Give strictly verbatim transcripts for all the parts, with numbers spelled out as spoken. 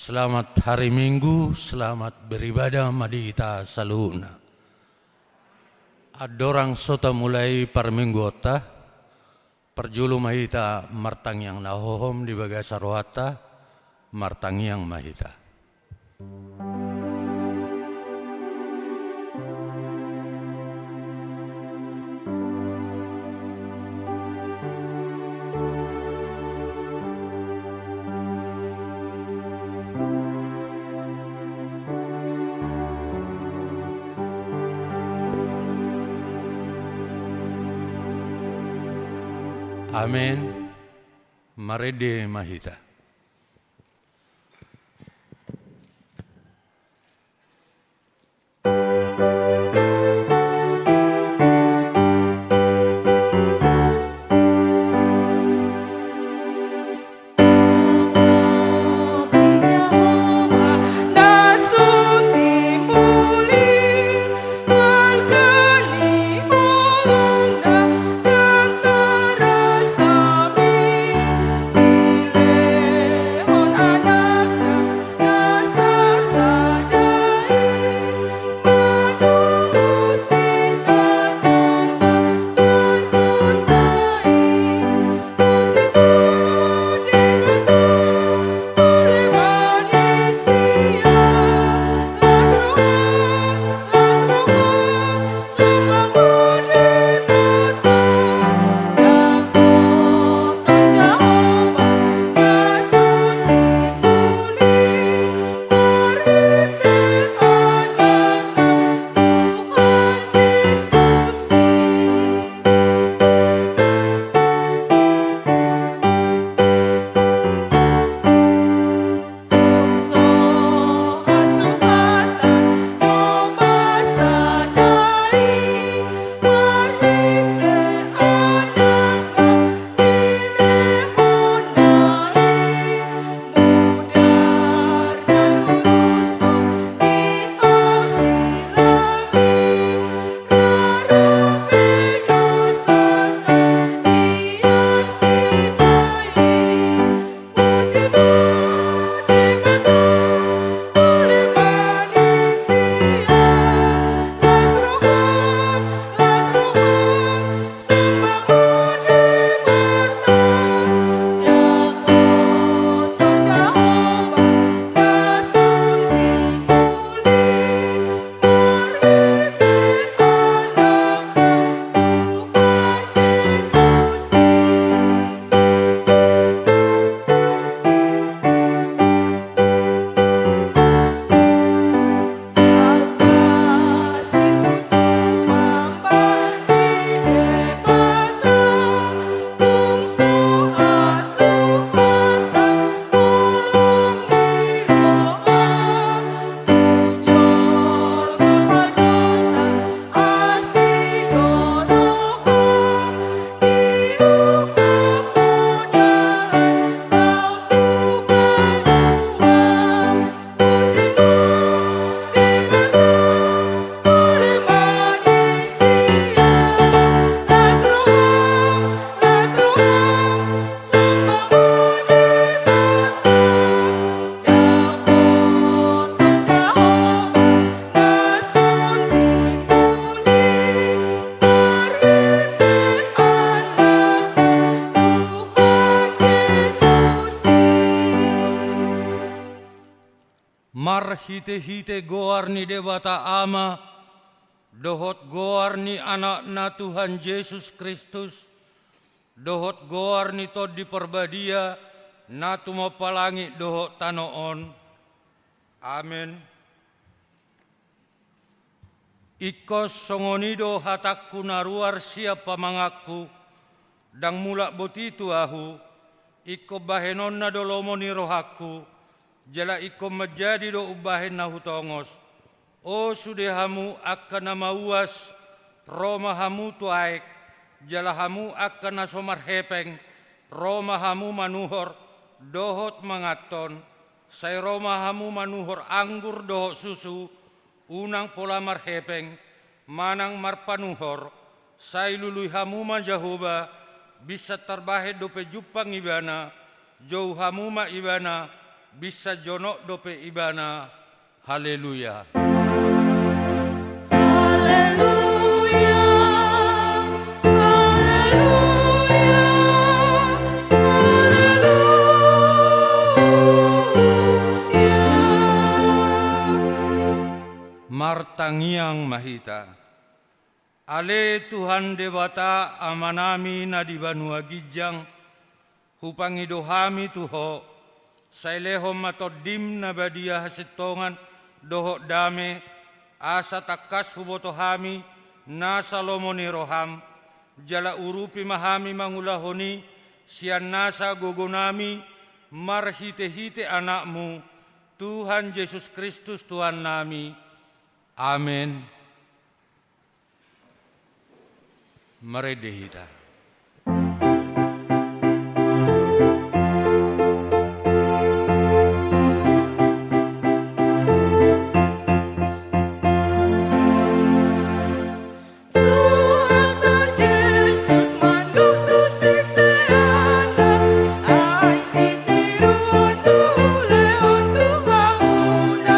Selamat hari Minggu, selamat beribadah ma di hita saluhutna. Andorang so tamulai parmingguonta, parjolo ma hita martangiang na hohom di bagasan rohanta, martangiang ma hita. Amen. Marende ma hita. Marhitehite goar ni Debata Ama, dohot goar ni Anakna Tuhan Jesus Kristus, dohot goar ni Tondi Parbadia, na tumompa langit dohot tano on. Amen. Ingkon songon i do hatangku na ruar sian pamanganku, ndang mulak boti tu ahu, ingkon bahenonna do lomo ni rohangku, jala ingkon manjadi do umbahen na hutongos. O sude hamu angka na mauas, ro ma hamu tu aek, jala hamu angka na so marhepeng, ro ma hamu manuhor dohot manganhon, sai ro ma hamu manuhor anggur dohot susu, unang pola marhepeng, manang marpanuhor, sai lului hamu ma Jahowa, binsang tarbahen dope jumpang Ibana, jou hamu ma Ibana, Binsan jonok dope ibana. Haleluya. Haleluya, haleluya, haleluya. Martangiang ma hita. Ale Tuhan Debata Amanami na di banua ginjang, hupangido hami tu Ho, sai lehon ma Tondim na badia hasintongan dohot dame, asa tangkas huboto hami nasa lomo ni roham, jala urupi ma hami mangulahon i sian nasa gogonami, marhitehite Anakmu, Tuhan Jesus Kristus Tuhannami. Amen. Marende hita. Tuhanta Jesus mandok tu siseanna, ai sitiruon do hulehon tu hamuna.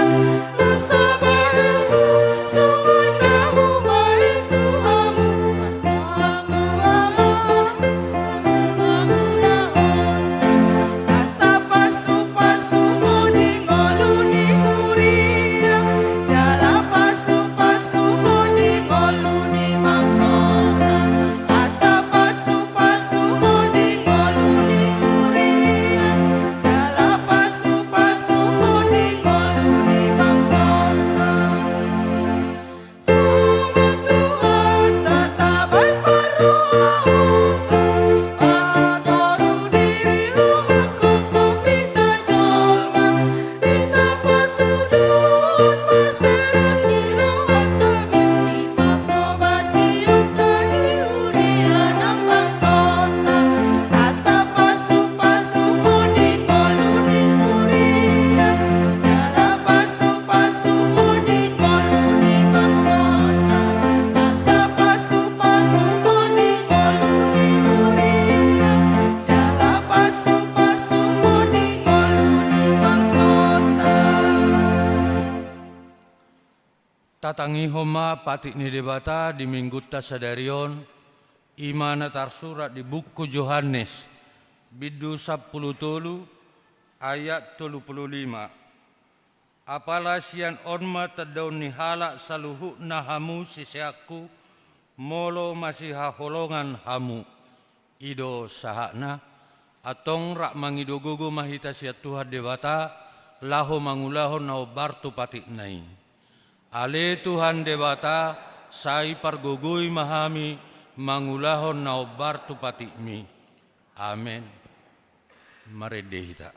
Jala pasupasu Ho di ngolu ni huria, jala pasupasu Ho di ngolu ni bangsonta. Songon Tuhanta tabaen parrohaonta, patoru diri lam manghophop hita jolma. Hita patuduhon ma serep ni rohanta, di panghobasionta di huria nang bangsonta. Asa pasupasu Ho di ngolu ni huria, jala pasupasu Ho di ngolu ni bangsonta. Asa pasupasu Ho di ngolu ni huria, jala pasupasu Ho di ngolu ni bangsonta. Tatangihon ma patik ni Debata di Minggunta sadari on, i ma na tarsurat di buku Johannes, bindu sampulu tolu, ayat tolu pulu lima. Apala sian on ma tandaon ni halak saluhutna hamu siseanku, molo masihaholongan hamu. I do sahatna. Antong rap mangido gogo ma hita sian Tuhan Debata, laho mangulahon na hombar tu patikna i. Ale Tuhan Debata, sai pargogoi ma hami mangulahon na hombar tu patikmi. Amen. Marende hita.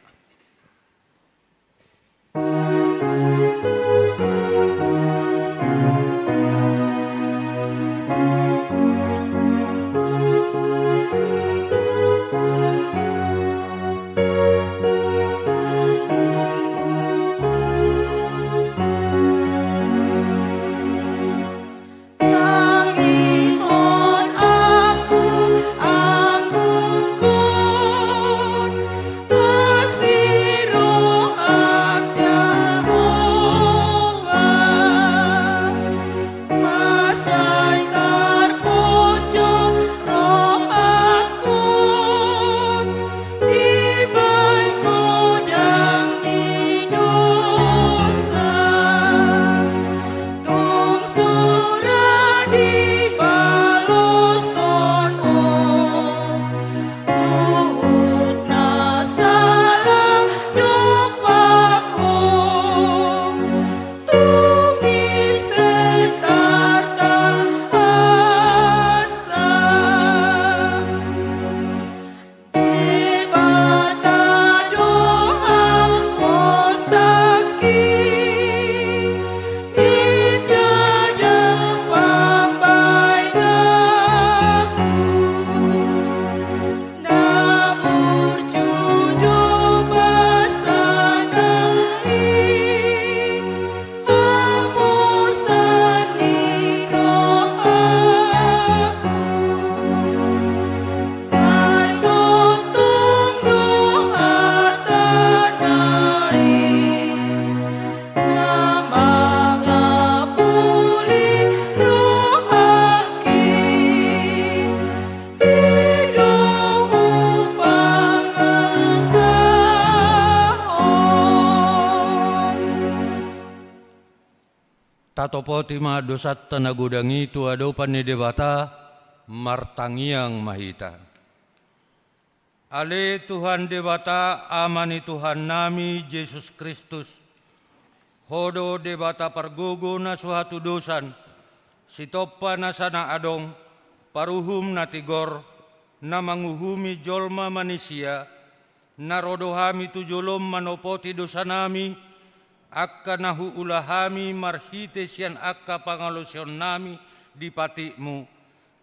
Tatopoti ma dosanta na godang i tu adopan ni Debata, martangiang ma hita. Ale Tuhan Debata, Ama ni Tuhannami Jesus Kristus, Ho do Debata pargogo na so hatudosan, Sitompa nasa na adong, Paruhum na tigor, na manguhumi jolma manisia, na ro do hami tu jolom manopoti dosanami, angka na huula hami marhite sian angka pangalaosionnami di patikmu,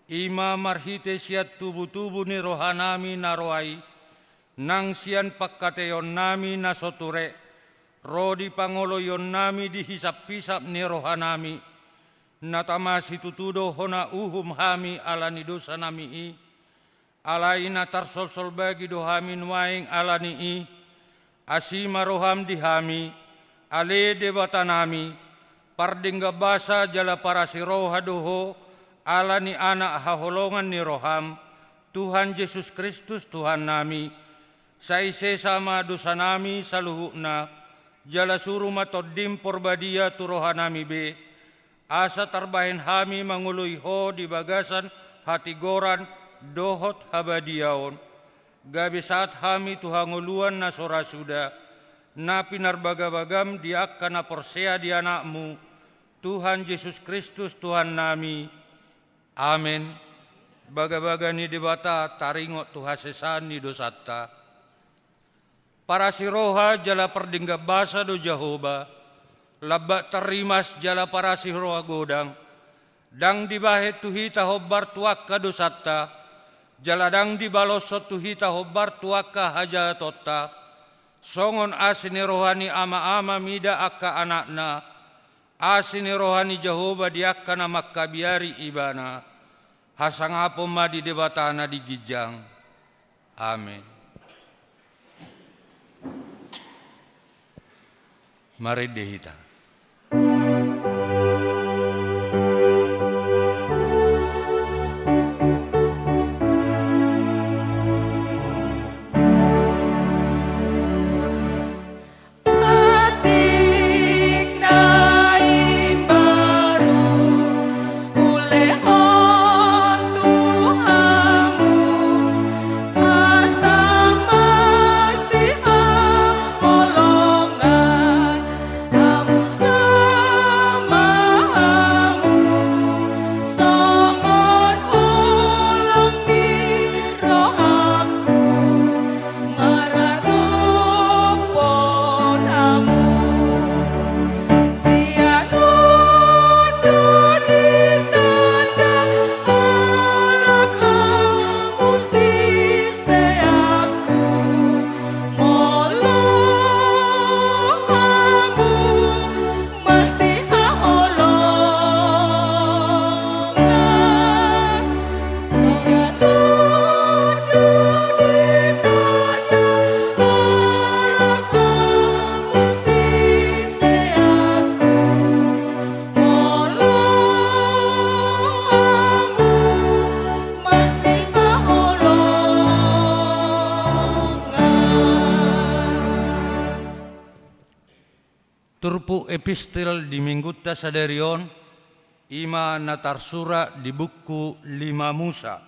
i ma marhite sian tubutubu ni rohanami na roa i, nang sian pangkataionnami na so ture, ro di pangoloionnami di hisaphisap ni rohanami, na tama situtu do hona uhum hami ala ni dosanami i, alai na tarsolsol bagi do hami nuaeng ala ni i, asi ma roham di hami, ale Debatanami, pardenggan basa jala parasi roha do Ho, ala ni Anak haholongan ni roham, Tuhan Jesus Kristus Tuhannami, sai sesa ma dosanami saluhutna, jala suru ma Tondim Porbadia tu rohanami be, asa tarbahen hami mangoloi Ho di bagasan hatigoran dohot habadiaon, gabe sahat hami tu hangoluan na so ra suda, na pinarbagabagam di angka na porsea di Anakmu, Tuhan Jesus Kristus Tuhannami. Amen. Bagabaga ni Debata taringot tu hasesaan ni dosanta. Parasi roha jala pardenggan basa do Jahowa, lambat tarrimas jala parasi roha godang. Ndang dibahen tu hita hombar tu angka dosanta, jala ndang dibaloshon tu hita hombar tu angka hajahatonta. Songon asi ni roha ni amaama mida angka anakna, asi ni roha ni Jahowa di angka na mangkabiari ibana. Hasangapon ma di Debata na di ginjang. Amen. Marende hita. Turpuk epistel di minggunta sadari on, i ma na tarsurat di buku Lima Musa,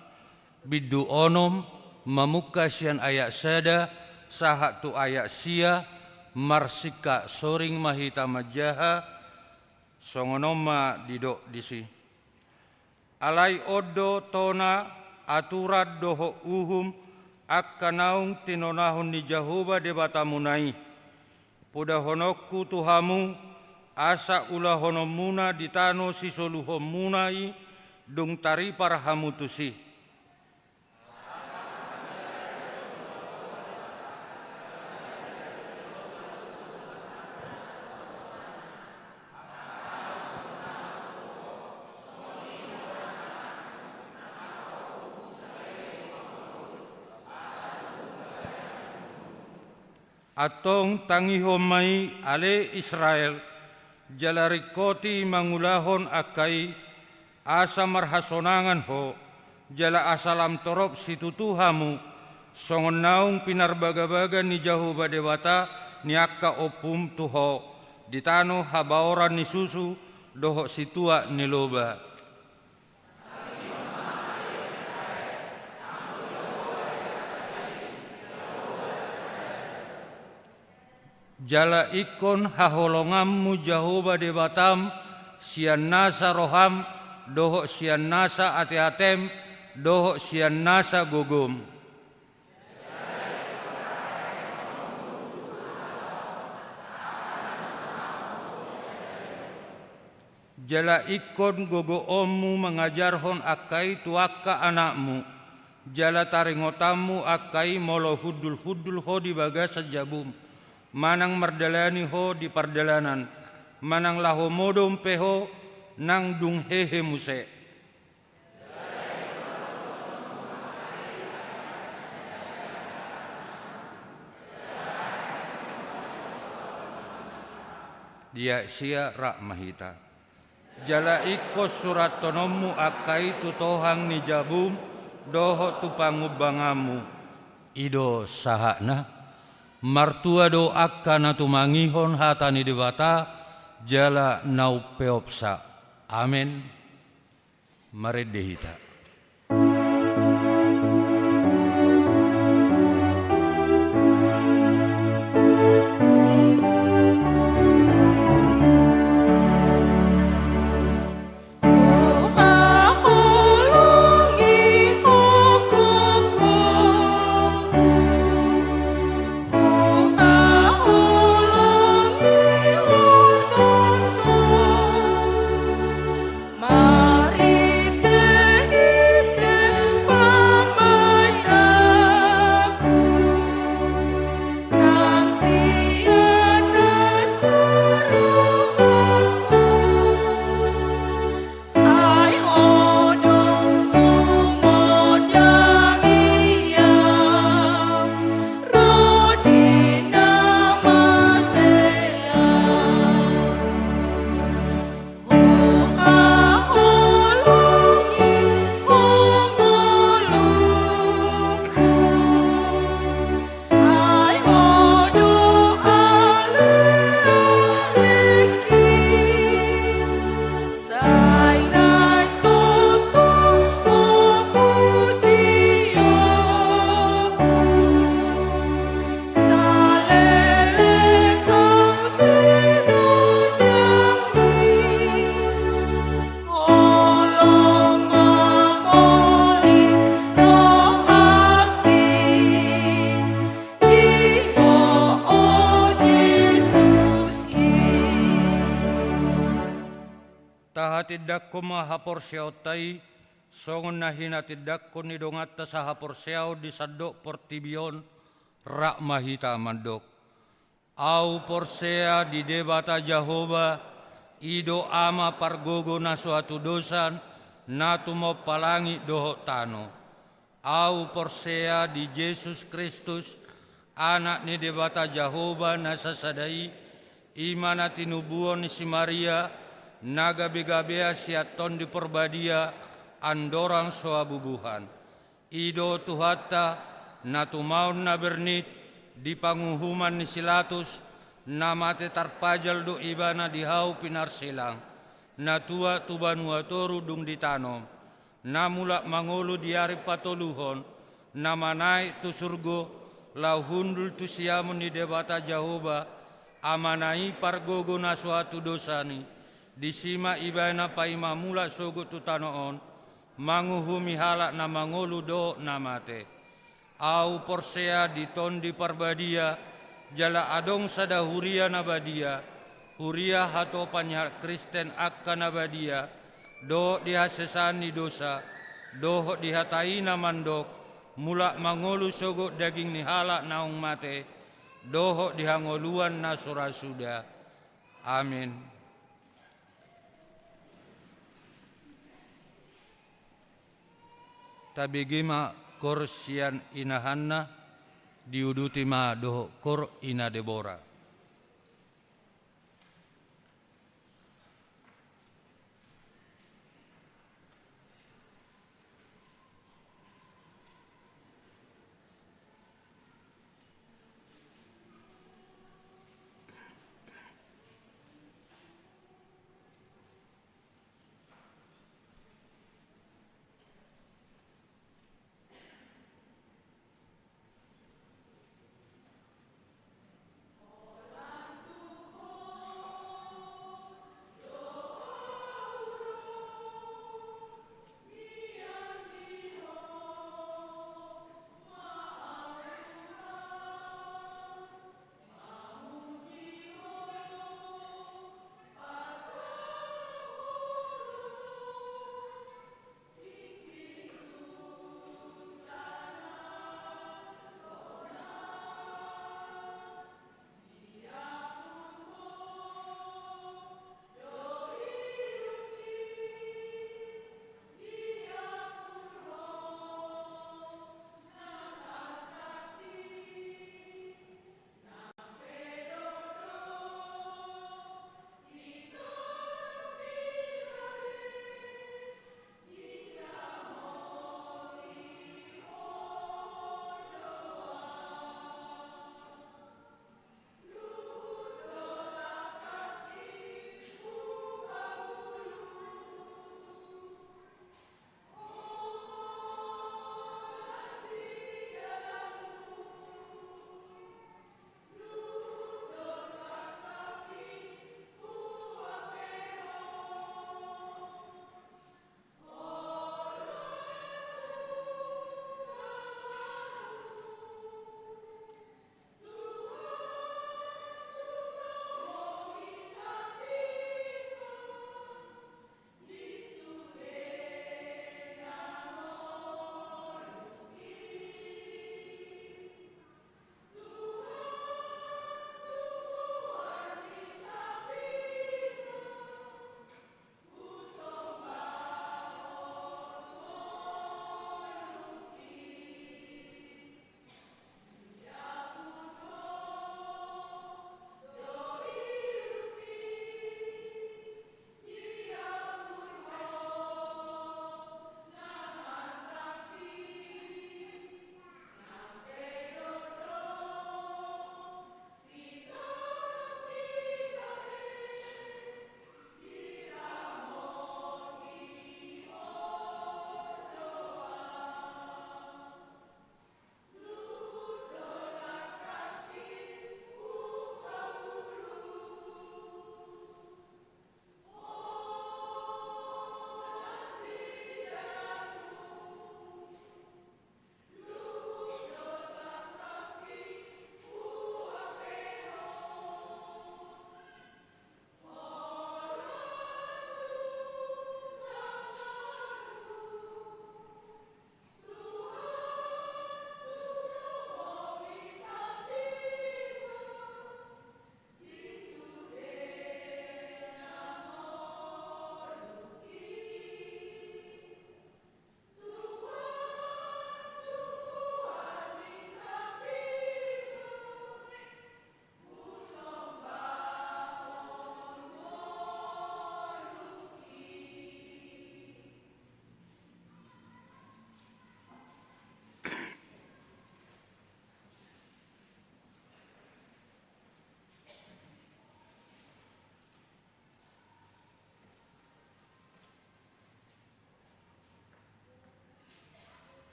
bindu onom, mamungka sian ayat sada sahat tu ayat sia, marsingkat soring ma hita manjaha, songon on ma didok disi. Alai on do tona, aturan dohot uhum, angka naung tinonahon ni Jahowa Debatamuna i. Podahononku tu hamu, asa ulahononmuna di tano sisoluhonmuna i, dung taripar hamu tusi. Antong tangihon ma i, ale Israel, jala ringkoti mangulahon angka i, asa marhasonangan ho, jala asa lam torop situtu hamu, songon naung pinarbagabaga ni Jahowa Debata ni angka ompum tu ho, di tano habaoran ni susu dohot situak ni loba. Jala ingkon haholonganmu Jahowa Debatam sian nasa roham, dohot sian nasa ateatem, dohot sian nasa gogom. Jala ingkon gogoonmu mangajarhon angka i tu angka anakmu, jala taringotanmu angka i molo hundulhundul ho di bagasan jabum, manang mardalani ho di pardalanan, manang laho modom pe ho nang dung hehe muse. Dia sia rap ma hita. Jala ingkon surathononmu angka i tu tohang ni jabum dohot tu pangumbanganmu. I do sahatna. Martua do angka na tumangihon hata ni Debata jala na umpeopsa. Amen. Marende hita. Tahatindangkon ma haporseaonta i, songon na hinatindangkon ni donganta sahaporseaon di sandok portibi on, rap ma hita mandok. Ahu porsea di Debata Jahowa, i do Ama pargogo na so hatudosan, na tumompa langit dohot tano. Ahu porsea di Jesus Kristus, Anak ni Debata Jahowa na sasada i, i ma na tinubuhon ni si Maria, na gabegabean sian Tondi Parbadia, andorang so habubuhan. I do Tuhanta, na tumaon na bernit, di panguhuman ni si Latus, na mate tarpajal do Ibana di hau pinarsilang, na tuat tu banua toru dung ditanom, na mulak mangolu di ari patoluhon, na manaek tu surgo, laho hundul tu siamun ni Debata Jahowa, Amana i pargogo na so hatudosan i, disi ma Ibana paima mulak sogot tu tano on, manguhumi halak na mangolu dohot na mate. Ahu porsea di Tondi Parbadia, jala adong sada huria na badia, huria hatopan ni halak Kristen angka na badia, dohot di hasesaan ni dosa, dohot di hata i na mandok, mulak mangolu sogot daging ni halak naung mate, dohot di hangoluan na so ra suda. Amin. Tabege ma kor sian inahanna, diuduti ma dohot kor ina Debora.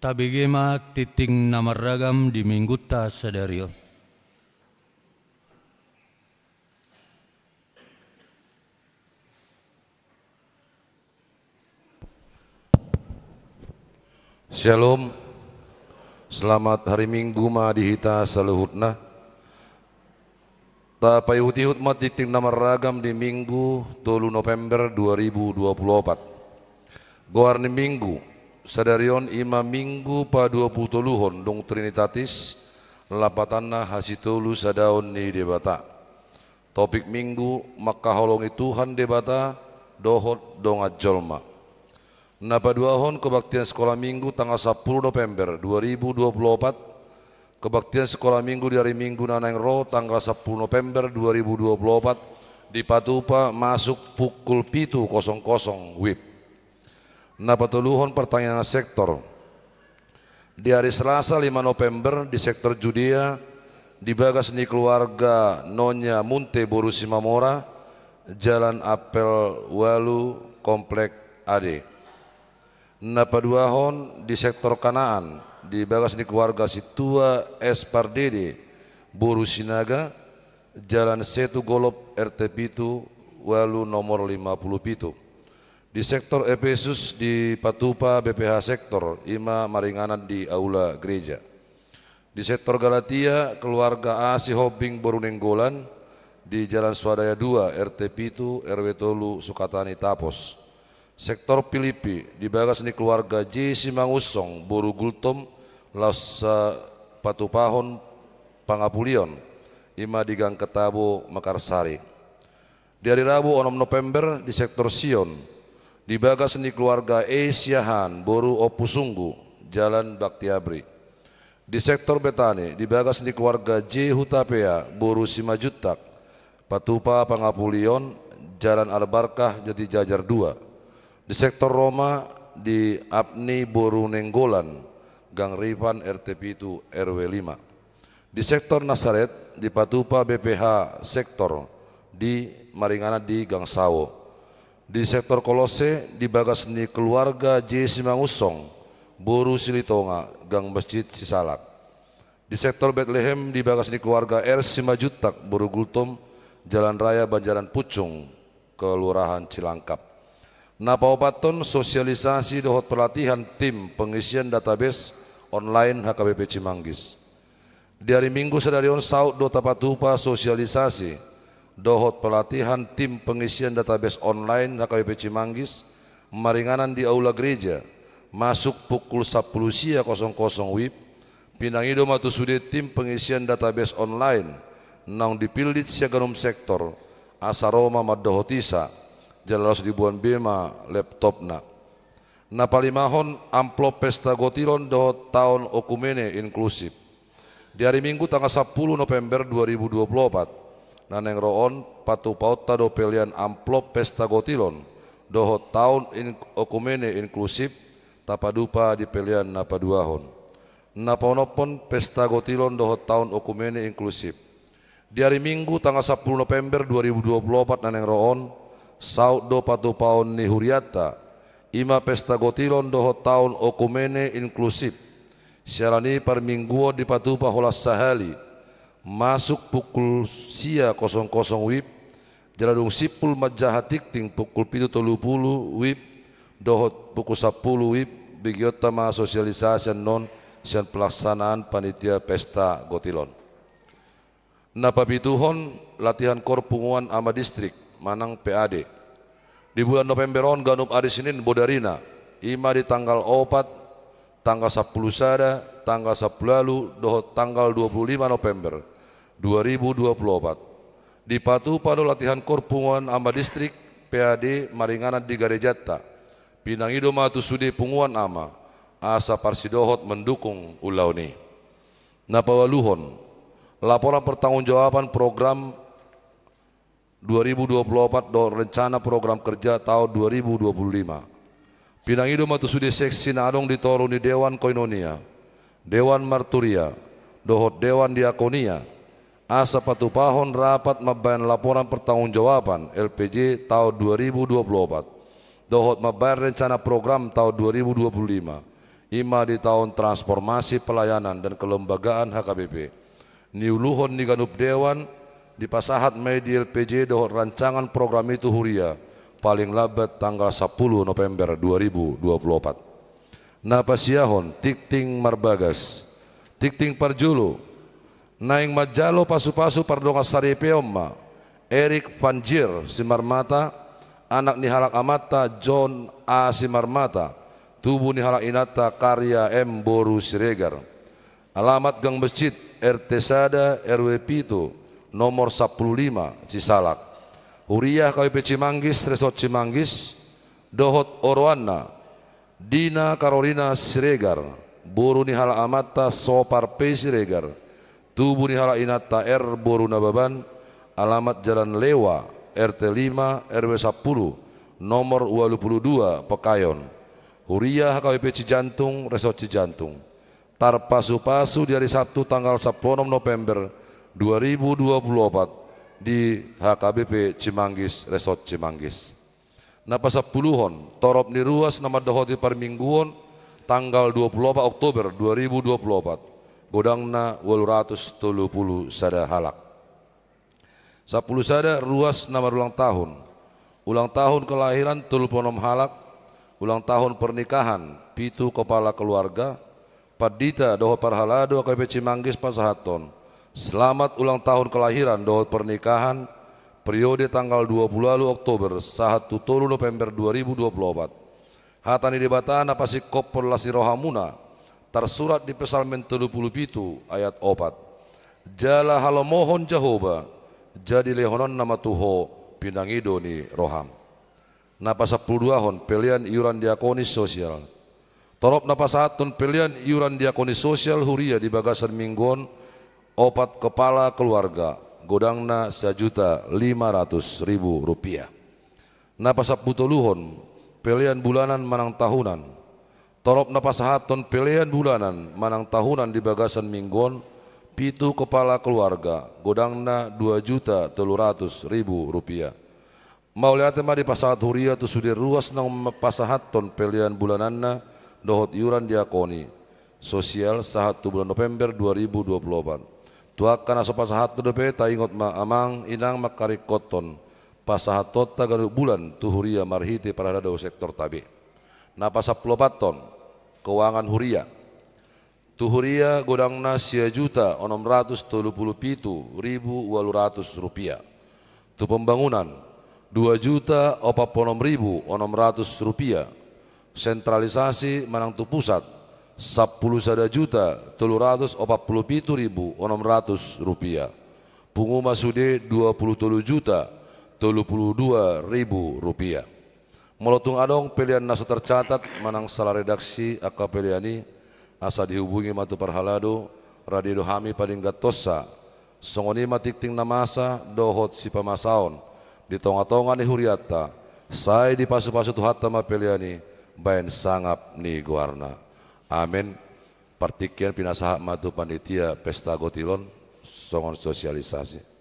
Tabege ma tingting na marragam di minggunta sadari on. Syalom. Selamat hari Minggu ma di hita saluhutna. Tapaihut-ihut ma tingting na marragam di Minggu tolu November dua ribu dua puluh opat. Goar ni Minggu sadari on i ma Minggu paduapulutoluhon dung Trinitatis, lapatanna hasitolusadaon ni Debata. Topik Minggu: Mangkaholongi Tuhan Debata dohot dongan jolma. Na paduahon, kebaktian Sekolah Minggu tanggal sampulu November dua ribu dua puluh opat. Kebaktian Sekolah Minggu di ari Minggu na naeng ro tanggal sampulu November dua ribu dua puluh opat dipatupa masuk pukul pitu kosong kosong wib. Na patoluhon, partangiangan sektor. Di ari Selasa lima November di sektor Judea, di bagas ni keluarga Nonya Munte boru Simamora, Jalan Apel ualu, Komplek A D. Na paduahon, di sektor Kanaan, di bagas ni keluarga Sintua S Pardede boru Sinaga, Jalan Setu Golop, R T pitu ualu, nomor lima puluh pitu. Di sektor Epesus dipatupa B P H sektor, i ma maringanan di aula gereja. Di sektor Galatia, keluarga A Sihombing boru Nainggolan, di Jalan Swadaya dua, R T pitu, R W tolu, Sukatani, Tapos. Sektor Pilippi, di bagas ni keluarga J Simangunsong boru Gultom, laos, eh, patupahon pangapulion, i ma di Gang Ketabo, Mekarsari. Di ari Rabu onom November di sektor Sion, di bagas ni keluarga E Siahaan boru Ompu Sunggu, Jalan Bakti Abri. Di sektor Betani, di bagas ni keluarga J Hutapea boru Simanjuntak, patupa pangapulion, Jalan Albarkah, Jatijajar dua. Di sektor Roma, di Apni boru Nainggolan, Gang Rifan, R T pitu, R W lima. Di sektor Nasaret dipatupa B P H sektor, di maringanan di Gang Sawo. Di sektor Kolosse, di bagas ni keluarga J Simangunsong boru Silitonga, Gang Masjid Sisalak. Di sektor Betlehem, di bagas ni keluarga R Simanjuntak boru Gultom, Jalan Raya Banjaran Pucung, Kelurahan Cilangkap. Na paopathon, sosialisasi dohot pelatihan tim pengisian database online H K B P Cimanggis. Di ari Minggu sadari on saut do tapatupa sosialisasi dohot pelatihan tim pengisian database online H K B P Cimanggis, maringanan di aula gereja, masuk pukul sampulu sia kosong kosong wib. Pinangido ma tu sude tim pengisian database online naung dipildit sian ganup sektor, asa ro ma mandohoti sa, jala laos diboan be ma laptopna. Na palimahon, amplop pesta gotilon dohot taon okumene inklusif. Di ari Minggu tanggal sampulu November dua ribu dua puluh opat, na naeng ro on, patupaonta do pelean amplop pesta gotilon dohot taon in-, okumene inklusif, tapadupa di pelean na paduahon. Na paonomhon, pesta gotilon dohot taon okumene inklusif. Di ari Minggu tanggal sampulu November dua ribu dua puluh opat na naeng ro on, saut do patupaon ni hurianta, i ma pesta gotilon dohot taon okumene inklusif. Siala ni parmingguon dipatupa holan sahali, masuk pukul sia kosong kosong wib, jala dung simpul manjaha tingting pukul pitu tolu pulu wib dohot pukul sampulu wib, begeonta ma sosialisasi annon sian pelaksanaan panitia pesta gotilon. Na papituhon, latihan kor punguan ama distrik manang P A D. Di bulan November on ganup ari Senin bodarina, i ma di tanggal opat, tanggal sampulu sada, tanggal sampulu ualu dohot tanggal dua pulu lima November dua ribu dua pulu opat. Dipatupa do latihan kor punguan ama distrik, P A D, maringanan di garejanta. Pinangido ma tu sude punguan ama asa parsidohot mandukung ulaon i. Na paualuhon, laporan pertanggungjawaban program dua ribu dua pulu opat dohot rencana program kerja taon dua ribu dua pulu lima. Pinangido ma tu sude seksi na adong di toru ni Dewan Koinonia, Dewan Marturia, dohot Dewan Diakonia, asa patupahon rapat mambaen laporan pertanggungjawaban L P J taon dua ribu dua pulu opat, dohot mambaen rencana program taon dua ribu dua pulu lima, I ma di taon transformasi pelayanan dan kelembagaan H K B P. Niuluhon ni ganup dewan, dipasahat ma i di L P J dohot rancangan program i tu huria, paling lambat tanggal sampulu November dua ribu dua puluh opat. Na pasiahon, tingting marbagas. Tingting parjolo, naeng manjalo pasupasu pardongansaripeon ma Erik Van Jier Simarmata, anak ni halak amanta John A Simarmata, tubu ni halak inanta Karya M boru Siregar. Alamat Gang Mesjid, R T sada, R W pitu, nomor sampulu lima, Cisalak. Huria H K B P Cimanggis, Resort Cimanggis, dohot oroanna, Dina Karolina Siregar, boru ni halak amanta Sopar P Siregar, tubu ni halak inanta R boru Nababan, alamat Jalan Lewa, R T lima, R W sampulu, nomor ualu pulu dua, Pekayon. Huria H K B P Cijantung, Resort Cijantung. Tarpasupasu di ari Sabtu tanggal sampulu onom November dua ribu dua puluh opat di H K B P Cimanggis, Resort Cimanggis. Na pasampuluhon, torop ni ruas na mandohoti parmingguon, tanggal dua puluh opat Oktober dua ribu dua puluh opat, godangna ualu ratus tolu pulu sada halak. Sampulu sada, ruas na marulang tahun. Ulang tahun kelahiran tolu pulu onom halak, ulang tahun pernikahan pitu kepala keluarga, pandita dohot parhalado H K B P Cimanggis pasahathon selamat ulang tahun kelahiran dohot pernikahan, periode tanggal dua puluh ualu Oktober sahat tu tolu November dua ribu dua puluh opat. Hata ni Debata na pasingkophon las ni rohamuna, tarsurat di Psalmen tolu pulu pitu ayat opat. Jala halomohon Jahowa, jadi lehononna ma tu ho pinangido ni roham. Na pasampulu duahon, pelean iuran diakonis sosial. Torop na pasahathon pelean iuran diakonis sosial huria di bagasan minggu on, opat kepala keluarga, godangna sajuta lima ratus ribu rupiah. Na pasampulu toluhon, pelean bulanan manang tahunan. Torop na pasahathon pelean bulanan manang tahunan di bagasan minggu on, pitu kepala keluarga, godangna dua juta tolu ratus ribu rupiah. Mauliate ma dipasahat huria tu sude ruas naung pasahathon pelean bulananna dohot iuran diakoni sosial sahat tu bulan November dua ribu dua puluh opat. Tu angka na so pasahathon dope, taingot ma amang inang mangkaringkothon pasahathonta ganup bulan tu huria marhite parhalado sektorta be. Na pasampulu opathon, keuangan huria. Tu huria godangna sia juta onom ratus tolu pulu pitu ribu ualu ratus rupiah. Tu pembangunan, dua juta opat pulu onom ribu onom ratus rupiah. Sentralisasi manang tu pusat, sampulu sada juta tolu ratus opat pulu pitu ribu onom ratus rupiah. Pungu ma sude dua pulu tolu juta tolu pulu dua ribu rupiah. Molo tung adong pelean na so tercatat manang salah redaksi angka pelean i, asa dihubungi ma tu parhalado, rade do hami padengganhonsa. Songon i ma tingting na masa dohot sipamasaon di tongatonga ni hurianta, sai dipasupasu Tuhanta ma pelean i baen sangap ni goarna. Amen. Partingkian pinasahat ma tu panitia pesta gotilon songon sosialisasi.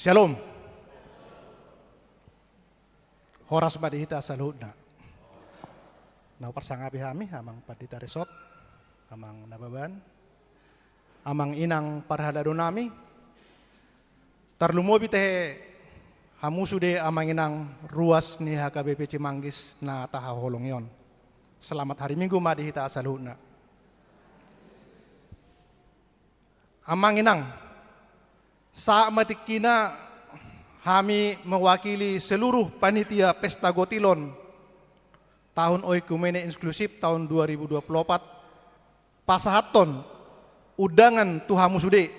Syalom. Horas ma di hita saluhutna. Na huparsangapi hami, Amang Pandita Resort, Amang Nababan, Amang Inang parhalado nami, tarlumobi tahe hamu sude Amang Inang ruas ni H K B P Cimanggis na tahaholongi on. Selamat hari Minggu ma di hita saluhutna. Amang Inang, saat ma tingkina hami mewakili seluruh panitia Pesta Gotilon tahun Oikumene Inklusif tahun dua ribu dua puluh opat, pasahathon undangan tu hamu sude.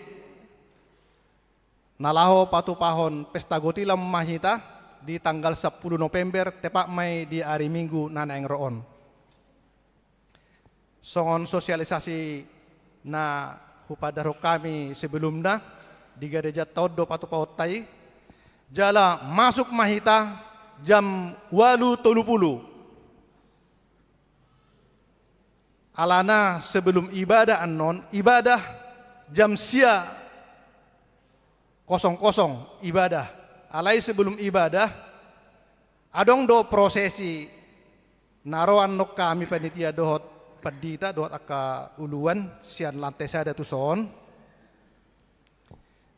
Na laho patupahon Pesta Gotilon ma hita di tanggal sampulu November, tepat ma i di ari Minggu na naeng ro on. Songon sosialisasi na hupadarhon hami sebelumna, di garejanta on do patupaonta i, jala masuk ma hita jam ualu tolu pulu. Alana sebelum ibadah annon, ibadah jam sia kosong kosong ibadah. Alai sebelum ibadah, adong do prosesi na ro annon hami panitia dohot pandita dohot angka uluan sian lantai sada tuson.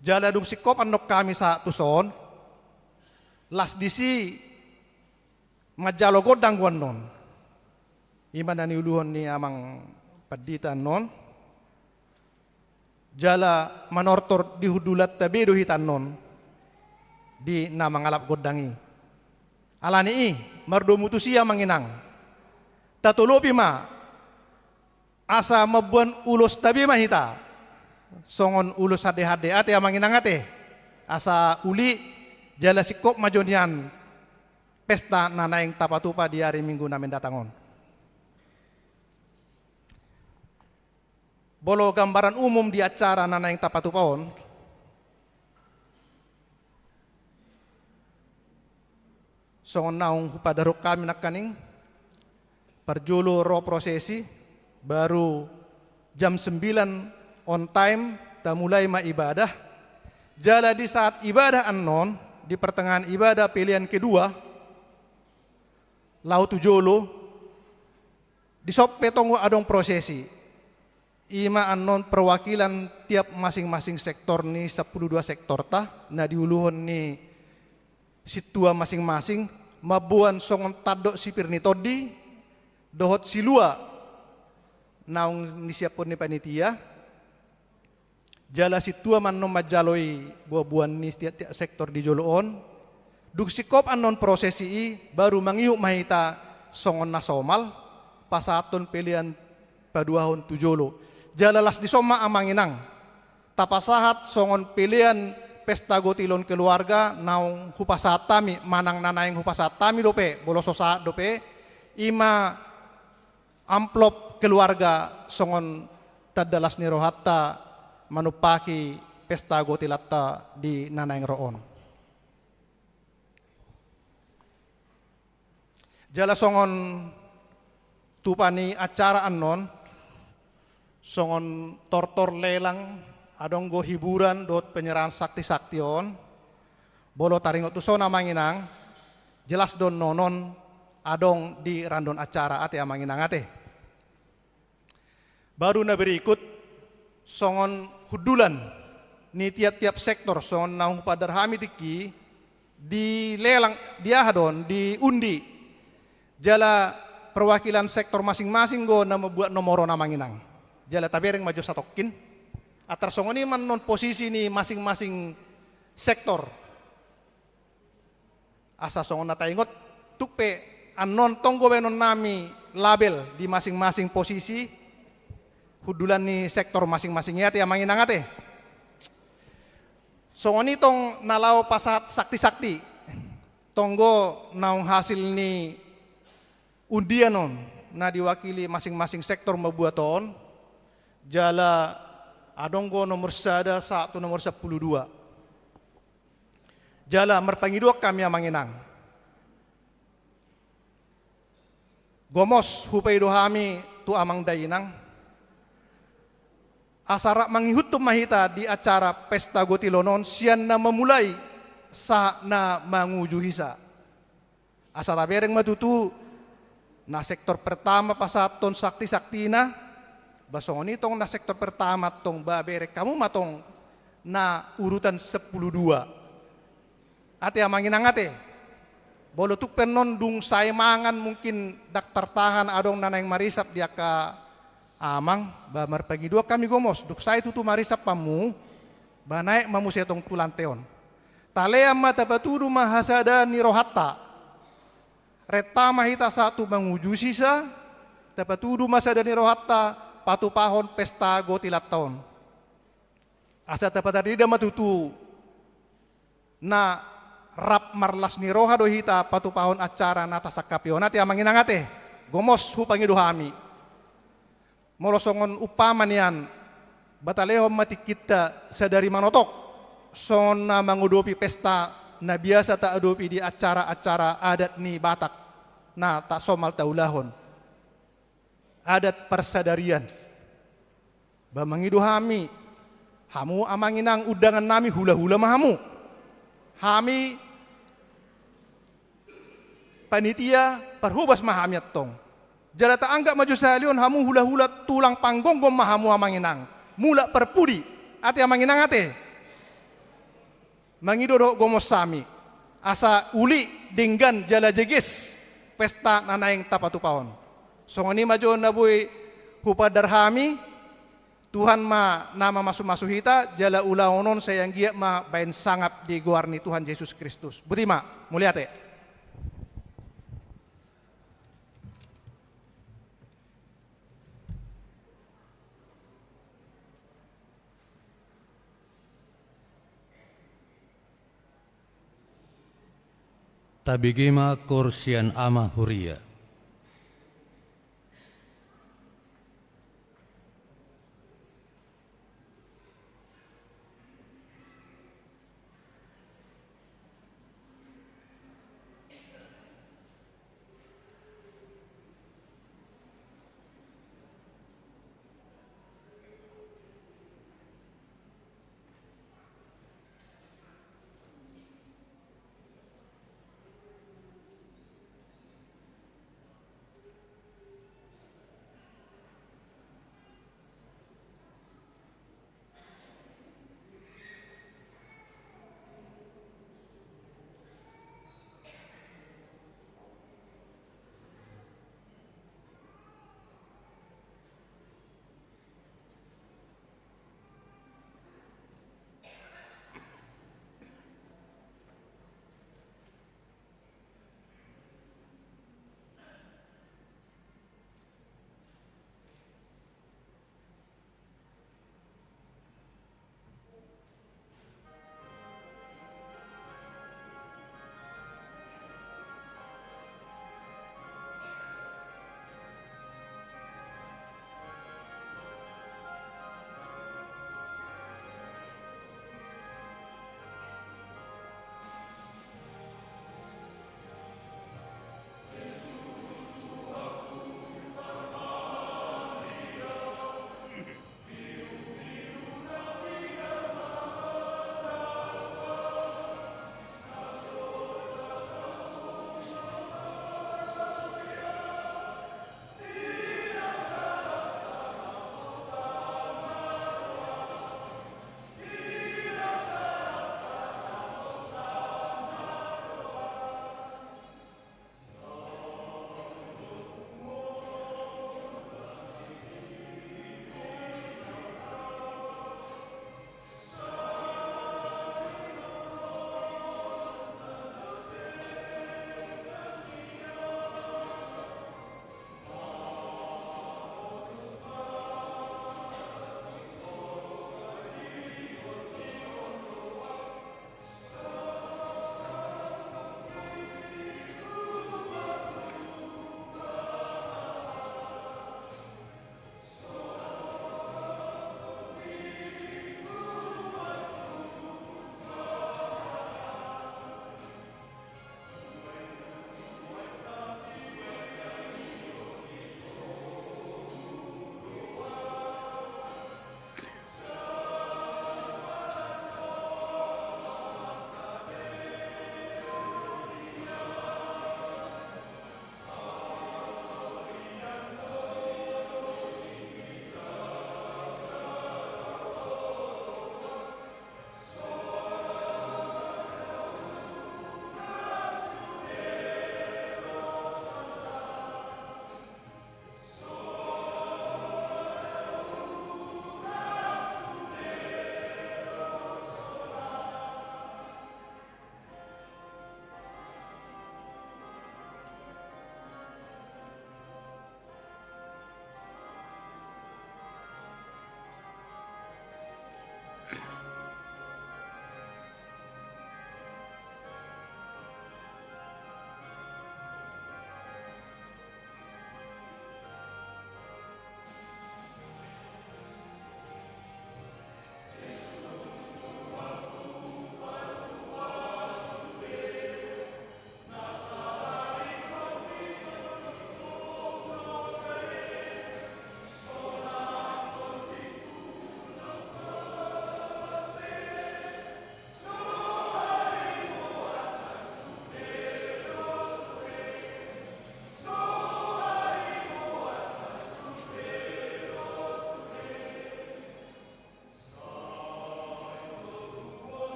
Jala dung singkop annon hami sahat tuson, las disi manjalo gondang do annon. I ma na niuluhon ni amang pandita annon. Jala manortor di hundulanta be do hita annon di na mangalap gondang i. Alani i, mardomu tusi amang inang, tatolopi ma asa mamboan ulosta be ma hita songon ulos hande-hande, ate amang inang ate, asa uli jala singkop ma jo nian pesta na naeng tapatupa di ari Minggu na mendatang on. Molo gambaran umum di acara na naeng tapatupa on, songon naung hupadarhon hami nangkaning, parjolo ro prosesi, baru jam sembilan on time tamulai ma ibadah. Jala di saat ibadah annon, di pertengahan ibadah pelean kedua, laho tu jolo, dison pe tong adong prosesi. I ma annon perwakilan tiap masing-masing sektor ni sampulu dua sektorta, na diuluhon ni sintua masing-masing, mamboan songon tandok sipir ni tondi dohot silua naung nisiaphon ni panitia. Jala sintua ma annon manjalo i buabuan ni tiap-tiap sektor di jolo on. Dung singkop annon prosesi i, baru mangihut ma hita songon na somal pasahathon pelean paduahon tu jolo. Jala las dison ma amang inang tapasahat songon pelean pesta gotilon keluarga naung hupasahat hami, manang na naeng hupasahat hami dope, molo so sahat dope, i ma amplop keluarga songon tanda las ni rohanta manumpaki pesta gotilanta di na naeng ro on. Jala songon tupa ni acara annon, songon tortor lelang, adong do hiburan dohot penyerahan sakti-sakti on. Molo taringot tuson amang inang, jelas do nonon adong di randon acara, ate amang inang ate. Baru na berikut, songon hundulan ni tiap-tiap sektor, songon naung hupadar hami tingki, dilelang, di aha do on, diundi. Jala perwakilan sektor masing-masing do na mambuat nomor on amang inang. Jala tabereng ma jo satongkin. Antar songon i ma annon posisi ni masing-masing sektor. Asa songon na taingot, tung pe annon tong do baenon nami label di masing-masing posisi hundulan ni sektor masing-masing i, ate amang inang ate. Songon i tong na laho pasahat sakti-sakti, tong do naung hasil ni undian on na diwakili masing-masing sektor mambuat on, jala adong do nomor sada sahat tu nomor sampulu dua. Jala marpangidoan hami amang inang. Gomos hupaido hami tu amang dainang, asa rap mangihuthon ma hita di acara pesta gotilon on sian na mamulai sahat na manguju hisa. Asa tabereng ma tutu na sektor pertama pasahathon sakti-saktina, ba songon i tong na sektor pertama tong, ba bereng hamu ma tong na urutan sampulu dua. Ate amang inang ate. Molo tung pe annon dung sae mangan mungkin ndang tartahan adong na naeng marisap di angka amang, ba marpangidoan hami gomos, dung sae tutu marisap hamu, ba naek ma muse tong tu lante on. Talean ma, tapatudu ma hasada ni rohanta. Renta ma hita sahat tu manguju hisa, tapatudu ma sada ni rohanta patupahon pesta gotilanta on. Asa tapatarida ma tutu na rap marlas ni roha do hita patupahon acara na tasangkapi on, ate amang inang ate. Gomos hupangido hami. Molo songon umpama nian, batalehon ma tingkinta sadari manotok songon na mangudopi pesta na biasa taadopi di acara-acara adat ni Batak na tasomal taulahon. Adat parsadarian. Ba mangido hami, hamu amang inang undangan nami, hula-hula ma hamu. Hami panitia parhobas ma hami antong. Jala taanggap ma jo sahali on hamu hula-hula, tulang panggomgom ma hamu amang inang. Mulak parpudi, ate amang inang ate. Mangido dohot gomos hami, asa uli, denggan jala jeges pesta na naeng tapatupa on. Songon i ma jo na boi hupandar hami. Tuhan ma na mamasu-masu hita, jala ulaon on sai anggiat ma baen sangap di goar ni Tuhan Jesus Kristus. Boti ma, mauliate. Tabege ma koor sian ama huria.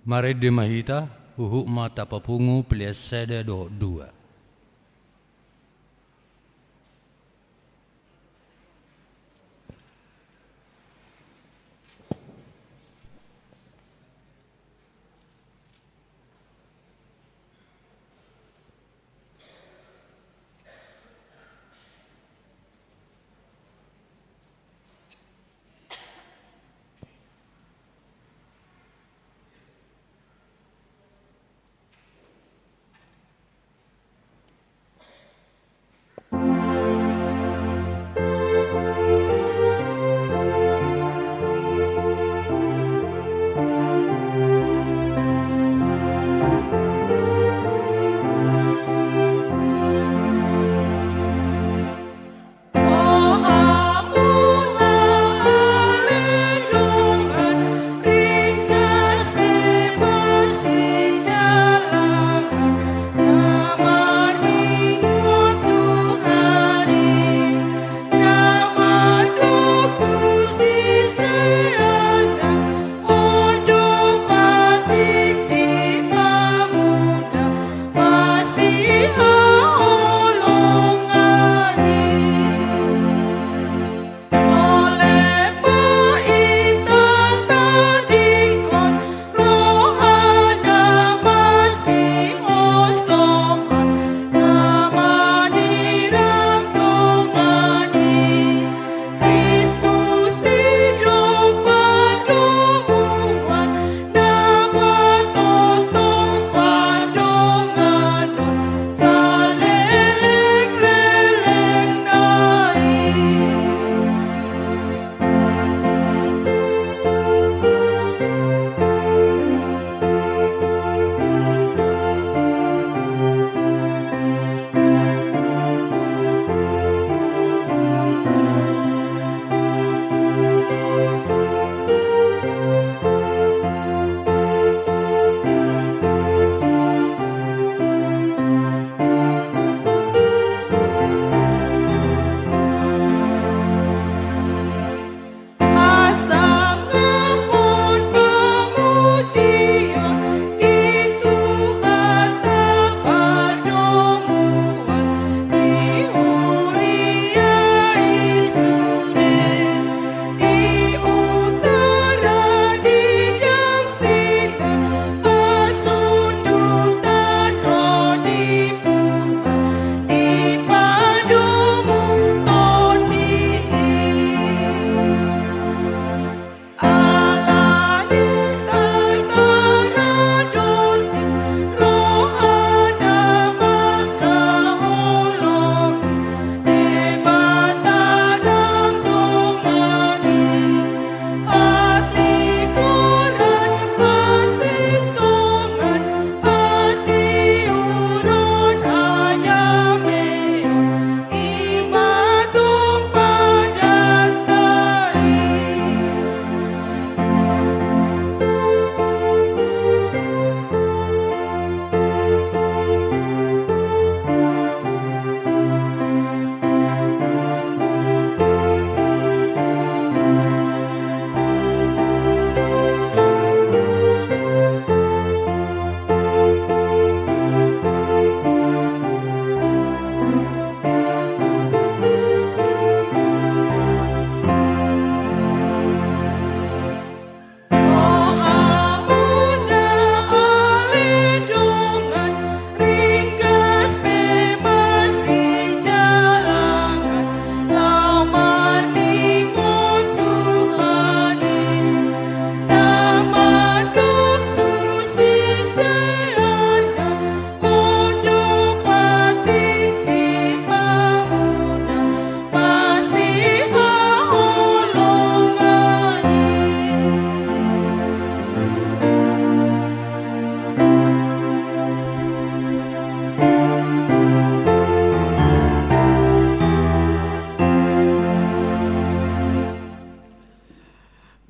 Marende ma hita, huhut ma tapapungu pelean sada dohot dua.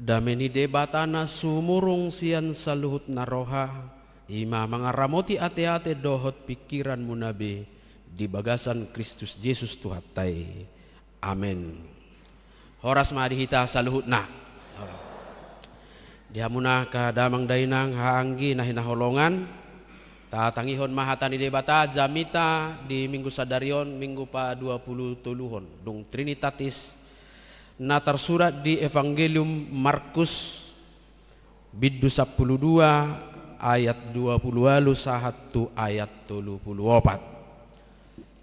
Dame ni Debata na sumurung sian saluhut na roha, i ma mangaramoti ateate dohot pingkiranmuna be di bagasan Kristus Jesus Tuhanta i. Amen. Horas ma di hita saluhutna. Di hamuna angka damang dainang, haha anggi na hinaholongan, tatangihon ma hata ni Debata jamita di Minggu sadari on, Minggu pa dua pulu toluhon, dung Trinitatis, na tarsurat di Evangelium Markus, bindu sampulu dua, ayat dua pulu ualu sahat tu ayat tolu pulu opat.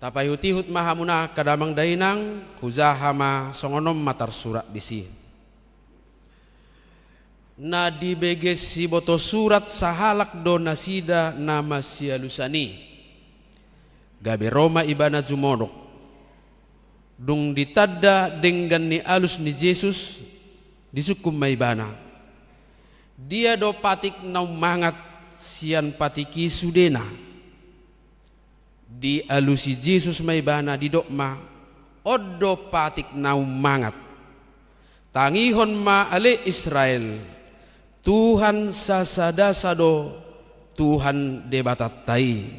Tapaihut-ihut ma hamuna angka damang dainang, hujaha ma songon on ma tarsurat disi. Na dibege sibotosurat sahalak do nasida na masialusan i. Gabe ro ma ibana jumodok. Dung ditanda denggan ni alus ni Jesus, disungkun ma ibana: Dia do patik na ummangat sian patik i sudena? Dialusi Jesus ma ibana, didok ma: On do patik na ummangat. Tangihon ma ale Israel, Tuhan sasadasa do Tuhan Debatanta i.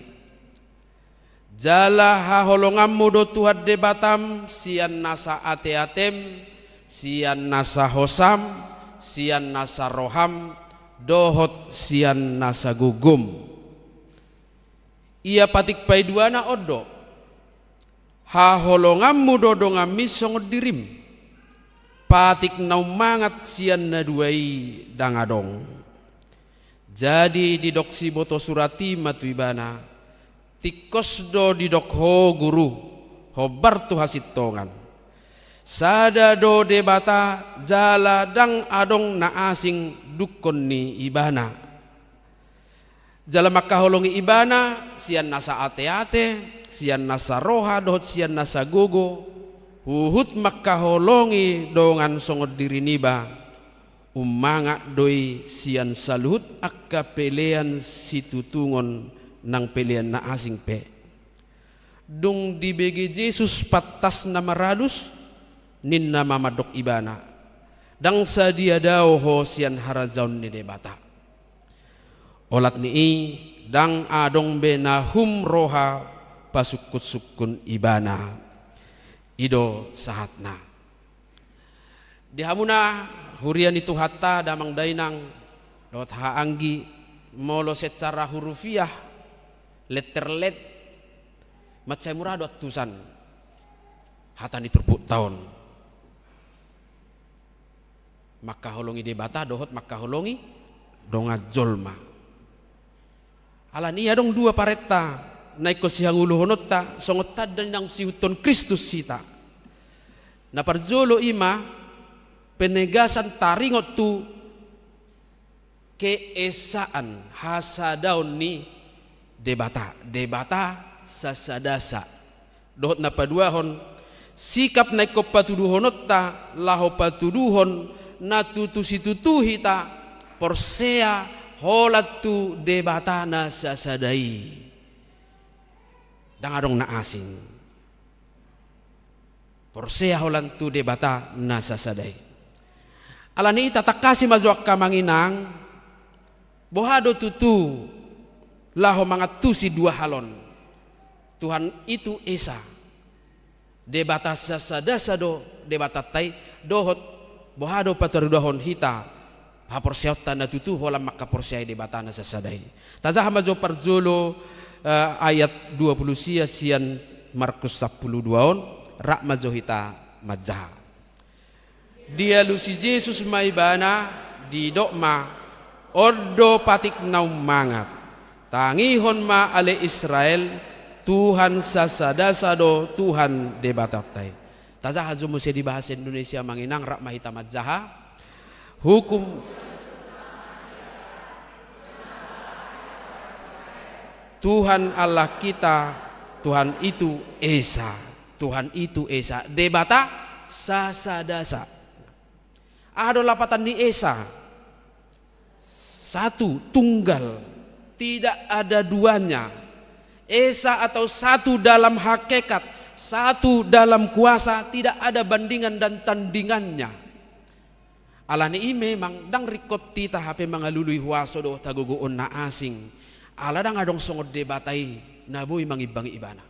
Jala haholonganmu do Tuhan Debatam sian nasa ateatem, sian nasa hosam, sian nasa roham, dohot sian nasa gogom. Ia patik paiduana on do: Haholonganmu do donganmi songon dirim. Patik na ummangat sian na dua i ndang adong. Jadi didok sibotosurat i ma tu ibana: Tingkos do didok ho, Guru, hombar tu hasintongan. Sada do Debata, jala ndang adong na asing dungkon ni Ibana. Jala mangkaholongi Ibana sian nasa ateate, sian nasa roha dohot sian nasa gogo, huhut mangkaholongi dongan songon diri niba, ummangat do i sian saluhut angka pelean situtungon nang pelean na asing pe. Dung dibege Jesus pantasna maralus, ninna ma mandok ibana: Ndang sadia dao ho sian harajaon ni Debata. Olat ni i, ndang adong be na hum roha pasungkun-sungkun ibana. I do sahatna. Di hamuna huria ni Tuhanta, damang dainang dohot haha anggi, molo secara hurufiah, letterlet, mansai mura do antusan hata ni turpukta on. Mangkaholongi Debata dohot mangkaholongi dongan jolma. Alani i adong dua parenta na ingkon sihangoluhononta songon tanda ni naung siihuthon Kristus hita. Na parjolo i ma penegasan taringot tu keesaan, hasadaon ni Debata, Debata sasadasa. Dohot na paduahon, sikap na ingkon patuduhononta laho patuduhon na tutu situtu hita porsea holan tu Debata na sasada i. Ndang adong na asing. Porsea holan tu Debata na sasada i. Alani i tatangkasi ma jo angka amang inang, boha do tutu laho mangantusi dua hal on. Tuhan itu Esa. Debata sasadasa do Debatanta i, dohot boha do patuduhon hita haporseaonta na tutu holan mangkaporseai Debata na sasada i. Tajaha ma jo parjolo, eh, ayat dua pulu sia sian Markus sampulu dua on, rap ma jo hita manjaha. Dialusi Jesus ma ibana, didok ma: On do patik na ummangat. Tangihon ma ale Israel, Tuhan sasadasa do Tuhan Debatanta i. Tajaha jo muse di bahasa Indonesia, amang inang, rap ma hita manjaha. Hukum Tuhan Allah kita, Tuhan itu Esa. Tuhan itu Esa. Debata sasadasa. Aha do lapatan ni Esa? Satu, tunggal, tidak ada duanya. Esa atau satu dalam hakikat, satu dalam kuasa, tidak ada bandingan dan tandingannya. Alani i memang ndang ringkot hita hape mangalului huaso dohot hagogoon na asing. Ala ndang adong songon Debata i na boi mangimbangi ibana.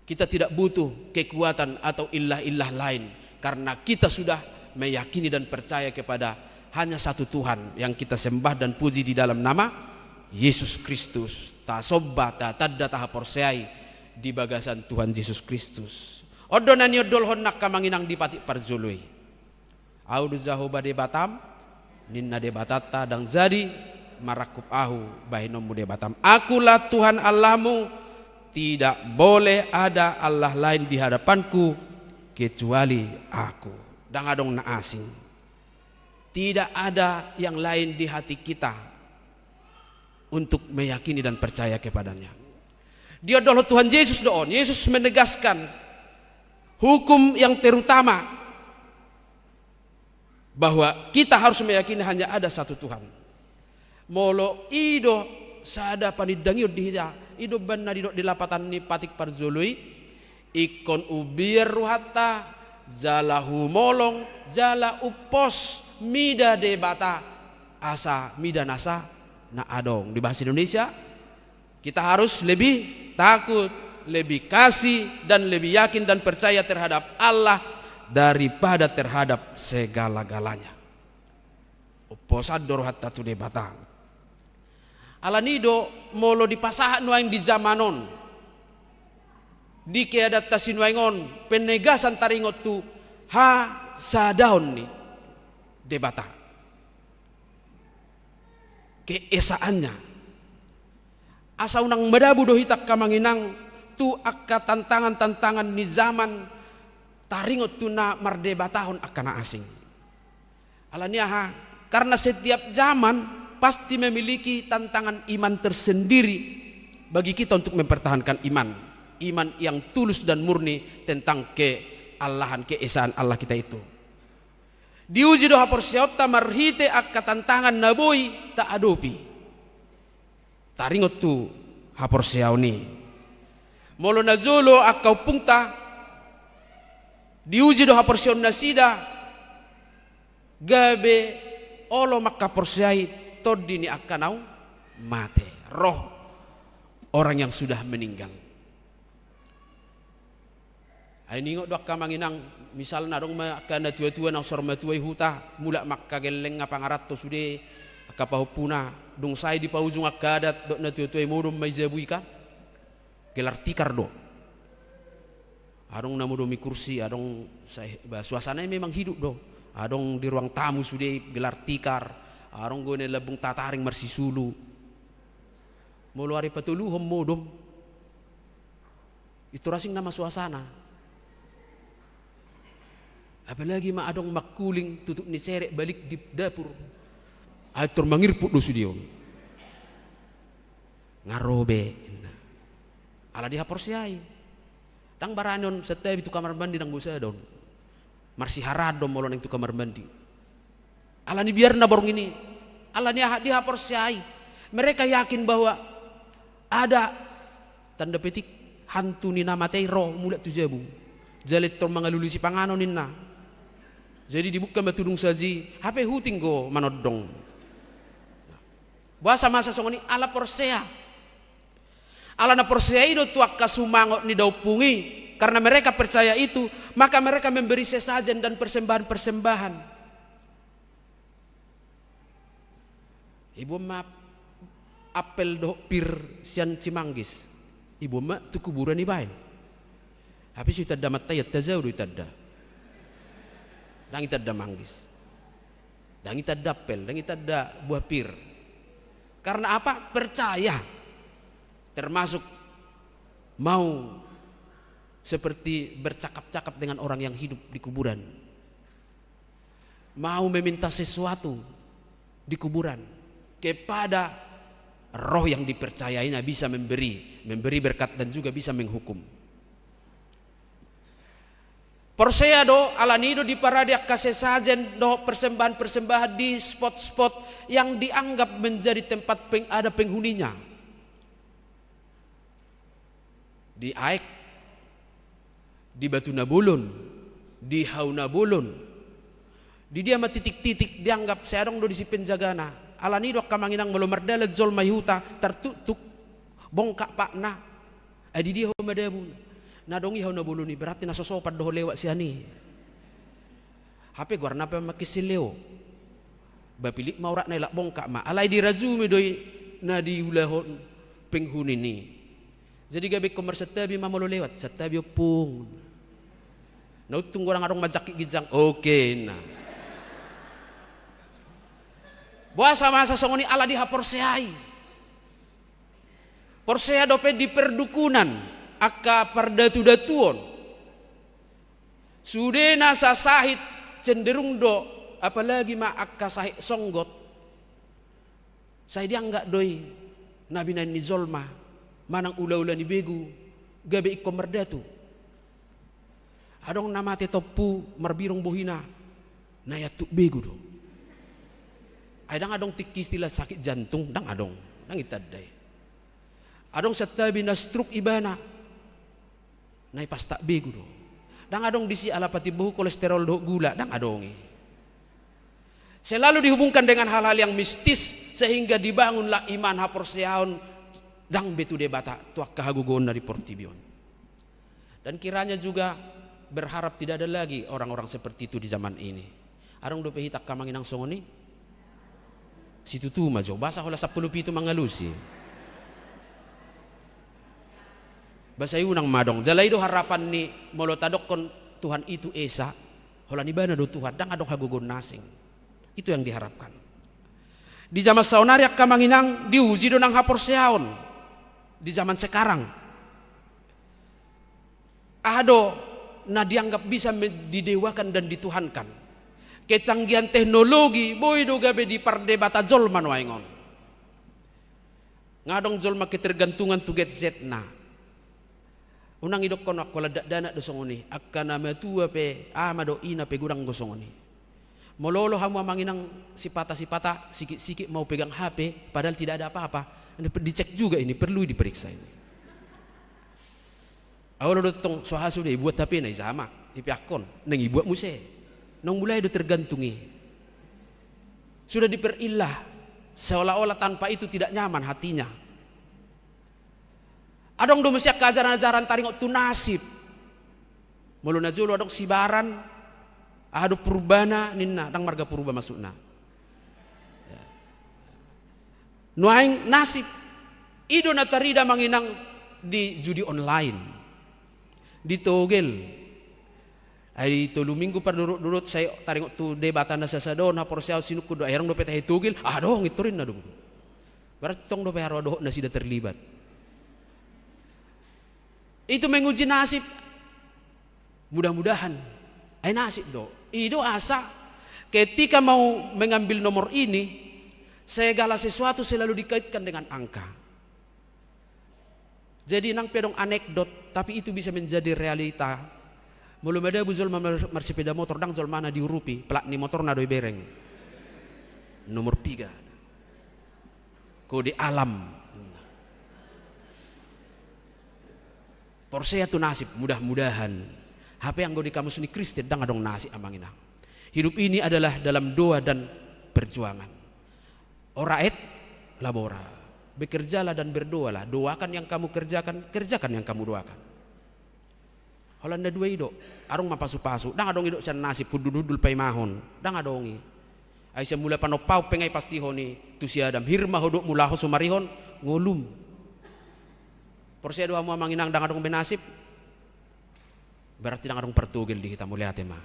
Kita tidak butuh kekuatan atau ilah-ilah lain, karena kita sudah meyakini dan percaya kepada Hanya satu Tuhan yang kita sembah dan puji di dalam nama Yesus Kristus. Tasomba, tatanda, tahaporseai di bagasan Tuhan Yesus Kristus. On do na niondolhon angka amang inang di patik parjolo i. Ahu do Jahowa Debatam, ninna Debatanta, ndang jadi marangkup ahu bahenonmu Debatam. Akulah Tuhan Allahmu, tidak boleh ada Allah lain di hadapanku kecuali Aku. Ndang adong na asing. Tidak ada yang lain di hati kita untuk meyakini dan percaya kepada-Nya. Diondolhon Tuhan Yesus do on. Yesus menegaskan hukum yang terutama, bahwa kita harus meyakini hanya ada satu Tuhan. Molo i do sada panindangion di hita, i do umbahen na didok di lapatan ni patik parjolo i, ingkon umbiar rohanta, jala humolong, jala umpos, mida Debata, asa mida nasa na adong. Di bahasa Indonesia, kita harus lebih takut, lebih kasih, dan lebih yakin dan percaya terhadap Allah daripada terhadap segala-galanya. Umposan do rohanta tu Debata. Alani do, molo dipasahat nuaeng di zaman on, di keadaan sinuaeng on, penegasan taringot tu hasadaon ni Debata, keesaannya. Asa unang madabu do hita angka amang inang tu angka tantangan-tantangan ni zaman, taringot tu na mardebatahon angka na asing. Alani aha? Karena setiap zaman pasti memiliki tantangan iman tersendiri bagi kita untuk mempertahankan iman. Iman yang tulus dan murni tentang keallahan, keesaan Allah kita itu. Diuji do haporseaonta marhite angka tantangan na boi taadopi taringot tu haporseaon i. Molo najolo angka ompungta diuji do haporseaonnasida, gabe olo mangkaporseai tondi ni angka naung mate, roh orang yang sudah meninggal. Ai niingot do angka amang inang, misalna adong ma angka natuatua naung saur matua i huta, mulak ma angka gellengna, pangaranto sude, angka pahompuna, dung sae di paujung angka adat dohot natuatua i, modom ma i jabu i kan. Gelar tikar do. Adong na modomi kursi, adong sae, ba, suasana i memang hidup do. Adong di ruang tamu sude i gelar tikar, adong gona i lambung tataring marsisulu. Molo ari patoluhon modom, i tor asing nama suasana. Apalagi ma adong mangkuling tutup ni serep balik di dapur. Ai tor mangirput do sude on. Nga ro be, ninna. Ala dihaporseai. Ndang barani on santabi tu kamar mandi, ndang do sada on. Marsiharaan do molo naeng tu kamar mandi. Alani biarna borngin i. Alani aha? Dihaporseai. Mereka yakin bahwa ada, tanda petik, hantu ni na mate i ro mulak tu jabu. Jala i tor mangalului sipanganon, ninna. Jadi dibuka ma tudung saji, hape huting do manondong. Boasa masa songon i? Ala porsea. Ala na porsea i do tu angka sumangot ni daompung i, karena mereka percaya itu, maka mereka memberi sesajen dan persembahan-persembahan. Iboan ma apel dohot pir sian Cimanggis. Iboan ma tu kuburan ibaen. Hape so itanda mantaian, tajou do itanda. Ndang itanda manggis. Ndang itanda apel, ndang itanda buah pir. Karena apa? Percaya. Termasuk mau seperti bercakap-cakap dengan orang yang hidup di kuburan. Mau meminta sesuatu di kuburan kepada roh yang dipercayainya, bisa memberi, memberi berkat dan juga bisa menghukum. Porsea do, alani i do diparade angka sesajen dohot persembahan-persembahan di spot-spot yang dianggap menjadi tempat peng-, ada penghuninya. Di aek, di batu na bolon, di hau na bolon. Di dia ma titik-titik dianggap sai adong do disi penjagana. Alani i do angka amang inang, molo mardalan jolma i huta, tartuktuk bongkak patna. Ai di dia ho madabu? Na adong i hau na bolon i, berarti na so sopan do ho lewat sian i. Hape goarna pe ma Kisileo. Ba pilit ma uratna, ilak bongkak ma, alai dirajumi do i na diulahon penghuni ni. Jadi gabe ingkon marsantabi ma molo lewat, "Santabi ompung." Na untung godang adong manjangkit ginjang, "Oke," ninna. Boasa masa songon i? Ala dihaporseai. Porsea dope di perdukunan, angka pardatudatuon. Sude nasa sahit cenderung do, apalagi ma angka sahit songgot. Sai dianggap do i na binahen ni jolma manang ulaula ni begu gabe ingkon mardatu. Adong na mate tompu marbirong bohina, na iantuk begu do. Ai ndang adong tingki istilah sakit jantung, ndang adong, ndang itanda i. Adong santabi na stroke ibana, na ipastak begu do. Ndang adong disi ala patimbohon kolesterol dohot gula, ndang adong i. Selalu dihubungkan dengan hal-hal yang mistis, sehingga dibangunlah iman, haporseaon, ndang be tu Debata, tu angka hagogoonna di portibi on. Dan kiranya juga berharap tidak ada lagi orang-orang seperti itu di zaman ini. Adong dope hita angka amang inang songon i? Situtu ma jo, boasa holan sampulu pitu mangalusi? Ba sai unang ma adong. Jala i do harapan ni, molo tadokkon Tuhan itu Esa, holan ibana do Tuhan, ndang adong hagogoon na asing. Itu yang diharapkan. Di zaman saonari angka amang inang diuji do nang haporseaon. Di zaman sekarang. Aha do na dianggap bisa me-, didewakan dan dituhankan? Kecanggihan teknologi, boi do gabe dipardebata jolma nuaeng on. Nga adong jolma ketergantungan tu gadgetna. Unang idokkon, angka holan dakdanak do songon i, angka na matua pe, ama dohot ina pe godang do songon i. Molo olo hamu amang inang sipata-sipata, sikit-sikit mau pegang H P, padahal tidak ada apa-apa. Ini pe-, dicek juga ini, perlu diperiksa ini. Ahu olo do tong, so aha sude, ibuat H P na ijama, ipeakkon, naeng ibuat muse. Naung mulai do tergantung i. Sudah diperilah, seolah-olah tanpa itu tidak nyaman hatinya. Adong do muse angka ajaran-ajaran taringot tu nasib. Molo na jolo adong sibaran, aha do Purbana ninna, ndang marga Purba maksudna. Ya. Nuaeng nasib. I do na tarida amang inang di judi online. Di togel. Ai tolu minggu pardurut-durut sai taringot tu Debata na sasada on, haporseaon, sinungkun do, ai adong dope tahe togel, adong intorinna do. Berarti tong dope haroa dohot nasida terlibat. Itu menguji nasib. Mudah-mudahan. Ai nasib do. I do asa ketika mau mengambil nomor ini, segala sesuatu selalu dikaitkan dengan angka. Jadi nang pe adong anekdot, tapi itu bisa menjadi realita. Molo madabu jolma mar-, marsepeda motor, ndang jolmana diurupi, plat ni motorna do ibereng. Nomor piga. Kode alam. Porsea tu nasib, mudah-mudahan. Hape anggo di kamus ni Kristen, ndang adong nasib amang inang. Hidup ini adalah dalam doa dan perjuangan. Ora et labora. Bekerjalah dan berdoalah. Doakan yang kamu kerjakan, kerjakan yang kamu doakan. Holan na dua i do. Adong ma pasu-pasu. Ndang adong i do sian nasib hundul-hundul paimahon. Ndang adong i. Ai sian mula panompaon pe nga ipastihon i tu si Adam. Hir ma ho dohot mula ho sumarihon ngolum. Porsea do hamu amang inang ndang adong be nasib? Berarti ndang adong partogel di hita, mauliate ma.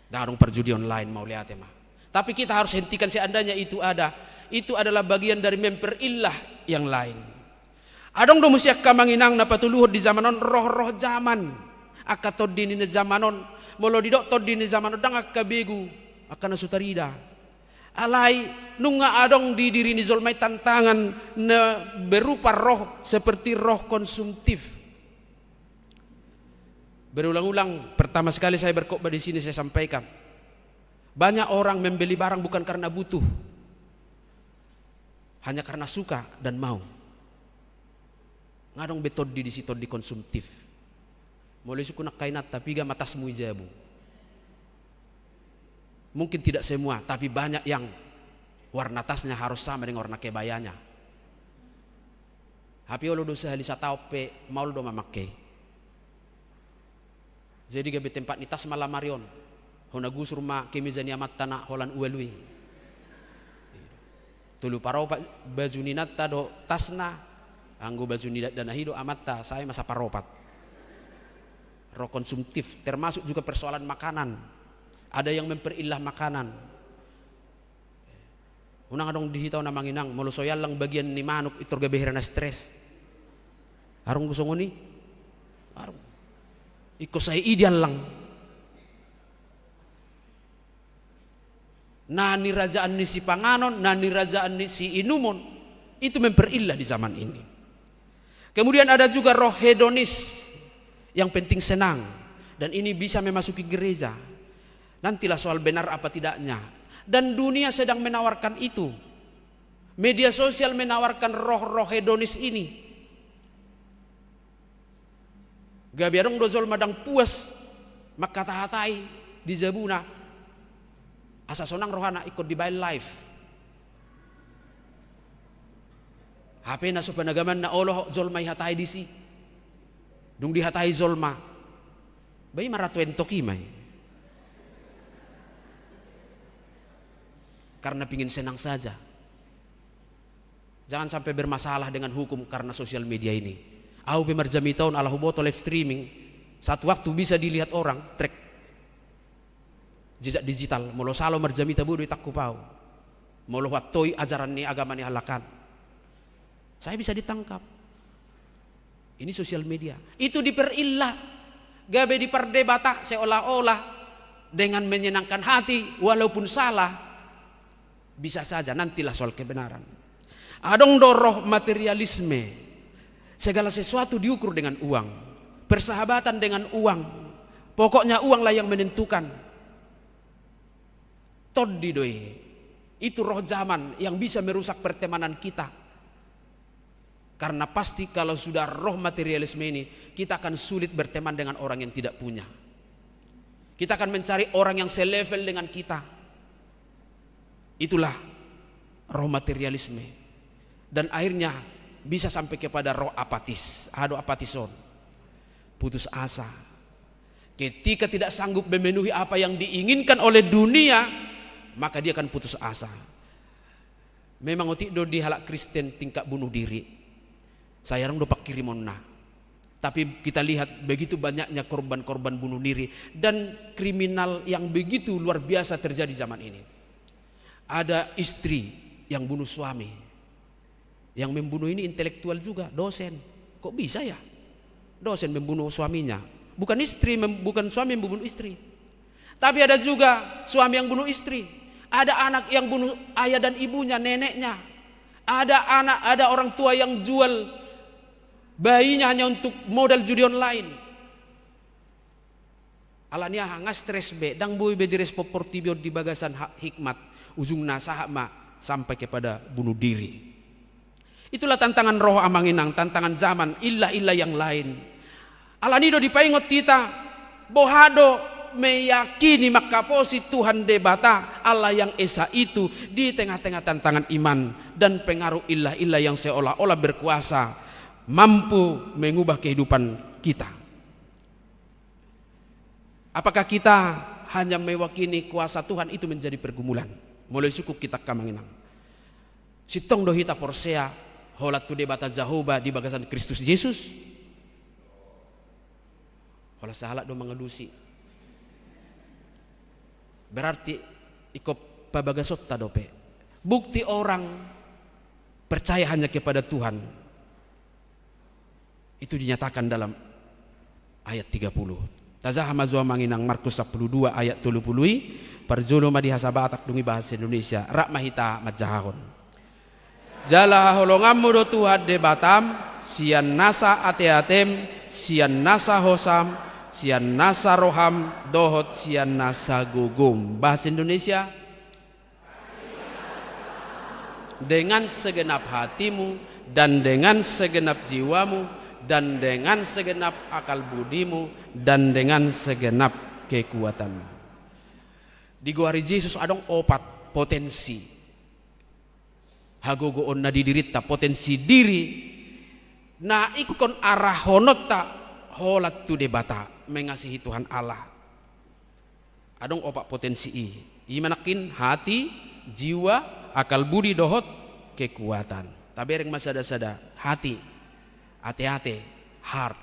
Ndang adong parjudi online, mauliate ma. Tapi kita harus hentikan seandainya itu ada. Itu adalah bagian dari memperillah yang lain. Adong do muse angka amang inang na patuluhon di zaman on, roh-roh zaman. Angka tondi ni na zaman on. Molo didok tondi ni zaman on, ndang angka begu, angka na so tarida. Alai nunga adong di diri ni jolma i tantangan na berupa roh seperti roh konsumtif. Berulang-ulang, pertama sekali saya berkhotbah di sini, saya sampaikan, banyak orang membeli barang bukan karena butuh, hanya karena suka dan mau. Nga adong be tondi disi, tondi konsumtif. Molo isungkun angka inanta, piga ma tasmu i jabu? Mungkin tidak semua, tapi banyak yang warna tasnya harus sama dengan warna kebayanya. Hape olo do sahali sataon pe maol do mamangke i. Jadi gabe tempat ni tas ma lamari on. Hona gusur ma kemeja ni amanta na holan ualu i. Tolu paropat baju ni inanta dohot tasna, anggo baju ni dakdanak i dohot amanta, sae ma saparopat. Roh konsumtif, termasuk juga persoalan makanan. Ada yang memperillah makanan. Unang adong di hita on, Amang Inang, molo so iallang bagian ni manuk, pintor gabe hira na stres. Adong do songon i? Adong. Ingkon sae i diallang. Na nirajaan ni sipanganon, na nirajaan ni siinumon, itu memperillah di zaman ini. Kemudian ada juga roh hedonis, yang penting senang. Dan ini bisa memasuki gereja. Nantilah soal benar apa tidaknya. Dan dunia sedang menawarkan itu. Media sosial menawarkan roh-roh hedonis ini. Gabe adong do jolma ndang puas mangkatahatai di jabuna. Asa sonang rohana ingkon dibaen live. Hape na so panagamanna olo jolma ihatai disi. Dung dihatai jolma, ba i ma ratu entok i ma i. Karena pingin senang saja. Jangan sampai bermasalah dengan hukum karena sosial media ini. Au pe marjamita on ala huboto live streaming, satu waktu bisa dilihat orang, trek. Jejak digital, molo sala marjamita, boi do itangkup au. Molo huantoi ajaran ni agama ni halak an, saya bisa ditangkap. Ini sosial media. Itu diperillah, gabe dipardebata seolah-olah dengan menyenangkan hati, walaupun salah. Bisa saja, nantilah soal kebenaran. Adong do roh materialisme. Segala sesuatu diukur dengan uang. Persahabatan dengan uang. Pokoknya uanglah yang menentukan. Tondi do i. Itu roh zaman yang bisa merusak pertemanan kita. Karena pasti kalau sudah roh materialisme ini, kita akan sulit berteman dengan orang yang tidak punya. Kita akan mencari orang yang selevel dengan kita. Itulah roh materialisme. Dan akhirnya bisa sampai kepada roh apatis. Aha do apatis on? Putus asa. Ketika tidak sanggup memenuhi apa yang diinginkan oleh dunia, maka dia akan putus asa. Memang otik do di halak Kristen tingkat bunuh diri. Sai adong do pangkirimonna. Tapi kita lihat begitu banyaknya korban-korban bunuh diri dan kriminal yang begitu luar biasa terjadi zaman ini. Ada istri yang bunuh suami. Yang membunuh ini intelektual juga, dosen. Kok bisa ya? Dosen membunuh suaminya. Bukan istri, mem-, bukan suami membunuh istri. Tapi ada juga suami yang bunuh istri. Ada anak yang bunuh ayah dan ibunya, neneknya. Ada anak, ada orang tua yang jual bayinya hanya untuk modal judi online. Alani aha? Nga stres be, ndang boi be direspon portibi on di bagasan ha-, hikmat. Ujungna sahat ma sampai kepada bunuh diri. Itulah tantangan roh, Amang Inang, tantangan zaman, illah-illah yang lain. Alani do dipaingot hita, boha do meyakini, mangkaposi Tuhan Debata, Allah yang Esa itu, di tengah-tengah tantangan iman dan pengaruh illah-illah yang seolah-olah berkuasa, mampu mengubah kehidupan kita. Apakah kita hanya meyakini kuasa Tuhan itu menjadi pergumulan? Molo isungkun hita, Amang Inang, sintong do hita porsea holan tu Debata Jahowa di bagasan Kristus Jesus? Holan sahalak do mangalusi. Berarti ingkon pabagasonta dope. Bukti orang percaya hanya kepada Tuhan itu dinyatakan dalam ayat tiga puluh. Tajaha ma jo, Amang Inang, Markus sampulu dua ayat tolu puluh i, parjolo ma di hasa Batak, dung i bahasa Indonesia, rap ma hita manjahahon. Jala haholonganmu do Tuhan Debatam, sian nasa ateatem, sian nasa hosam, sian nasa roham, dohot sian nasa gogom. Bahasa Indonesia, dengan segenap hatimu, dan dengan segenap jiwamu, dan dengan segenap akal budimu, dan dengan segenap kekuatanmu. Digoari Jesus adong opat potensi hagogoon na di dirinta, potensi diri na ingkon arahononta holan tu Debata, mengasihi Tuhan Allah. Adong opat potensi i. I ma nangkin hati, jiwa, akal budi dohot kekuatan. Tabereng ma sada-sada. Hati, ate-ate, heart.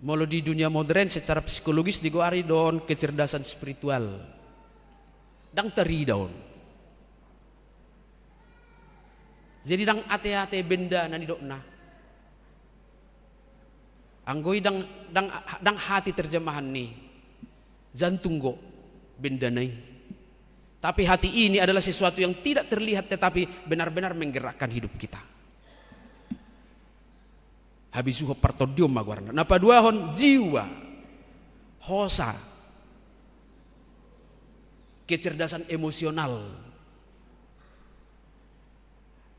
Molo di dunia modern secara psikologis digoari do on kecerdasan spiritual. Ndang tarida on. Jadi ndang ate-ate benda na nidokna. Anggo i ndang, ndang, ndang hati terjemahan ni, jantung do bendana i. Tapi hati ini adalah sesuatu yang tidak terlihat tetapi benar-benar menggerakkan hidup kita. Habisuhon partondion ma goarna. Na paduahon jiwa, hosa, kecerdasan emosional.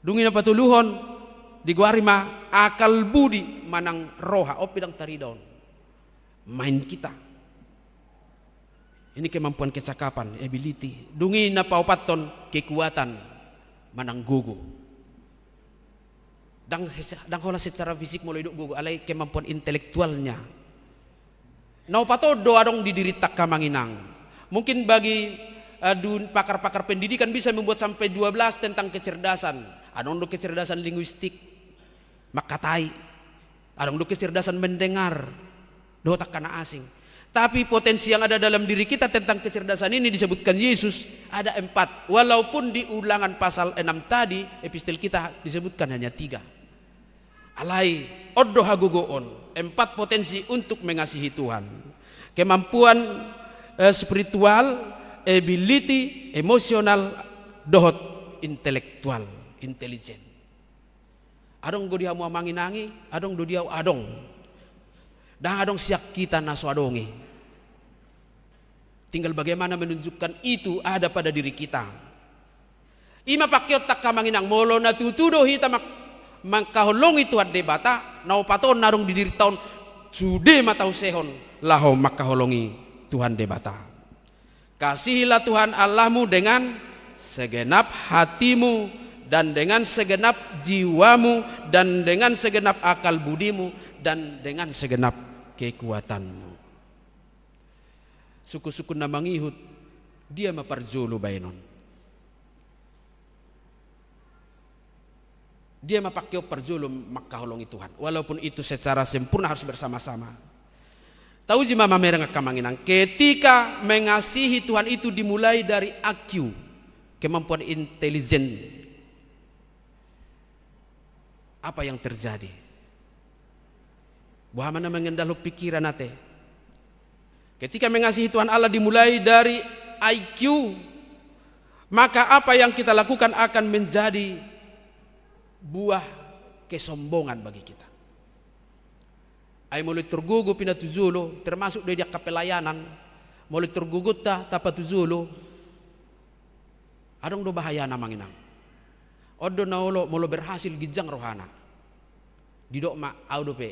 Dung i na patoluhon, digoari ma akal budi manang roha, on pe ndang tarida on. Main kita. Ini kemampuan kecakapan, ability. Dung i na paopathon kekuatan manang gogo. Ndang, ndang holan secara fisik molo idok gogo, alai kemampuan intelektualnya. Na opat on do adong di dirinta angka amang inang. Mungkin bagi, eh, dun-, pakar-pakar pendidikan bisa membuat sampai dua belas tentang kecerdasan. Adong do kecerdasan linguistik, mangkatai. Adong do kecerdasan mendengar, dohot angka na asing. Tapi potensi yang ada dalam diri kita tentang kecerdasan ini disebutkan Yesus ada empat. Walaupun di Ulangan pasal enam tadi, epistel kita disebutkan hanya tiga. Alai, on do hagogoon, empat potensi untuk mengasihi Tuhan. Kemampuan, eh, spiritual, ability, emosional, dohot intelektual, intelijen. Adong do di hamu amang inang i, adong do di ahu, adong. Ndang adong sian hita na so adong i. Tinggal bagaimana menunjukkan itu ada pada diri kita. I ma pangkeonta angka amang inang, molo na tutu do hita mak-, mangkaholongi Tuhan Debata, na opat on na adong di dirinta on, sude ma tausehon laho mangkaholongi Tuhan Debata. Kasihilah Tuhan Allahmu dengan segenap hatimu, dan dengan segenap jiwamu, dan dengan segenap akal budimu, dan dengan segenap kekuatanmu. Sungkun-sungkun na mangihut, dia ma parjolo baenon. Dia ma pangkeon parjolo mangkaholongi Tuhan. Walaupun itu secara sempurna harus bersama-sama. Tauji ma mamereng angka amang inang. Ketika mengasihi Tuhan itu dimulai dari I Q, kemampuan intelijen. Apa yang terjadi? Boha ma na mengendalhon pikiran ate. Ketika mengasihi Tuhan Allah dimulai dari I Q, maka apa yang kita lakukan akan menjadi buah kesombongan bagi kita. Ai molo intor gogo pinatujolo, termasuk do di angka pelayanan, molo intor gogonta tapatujolo, adong do bahayana amang inang. On do na olo molo berhasil ginjang rohana. Didok ma, ahu dope.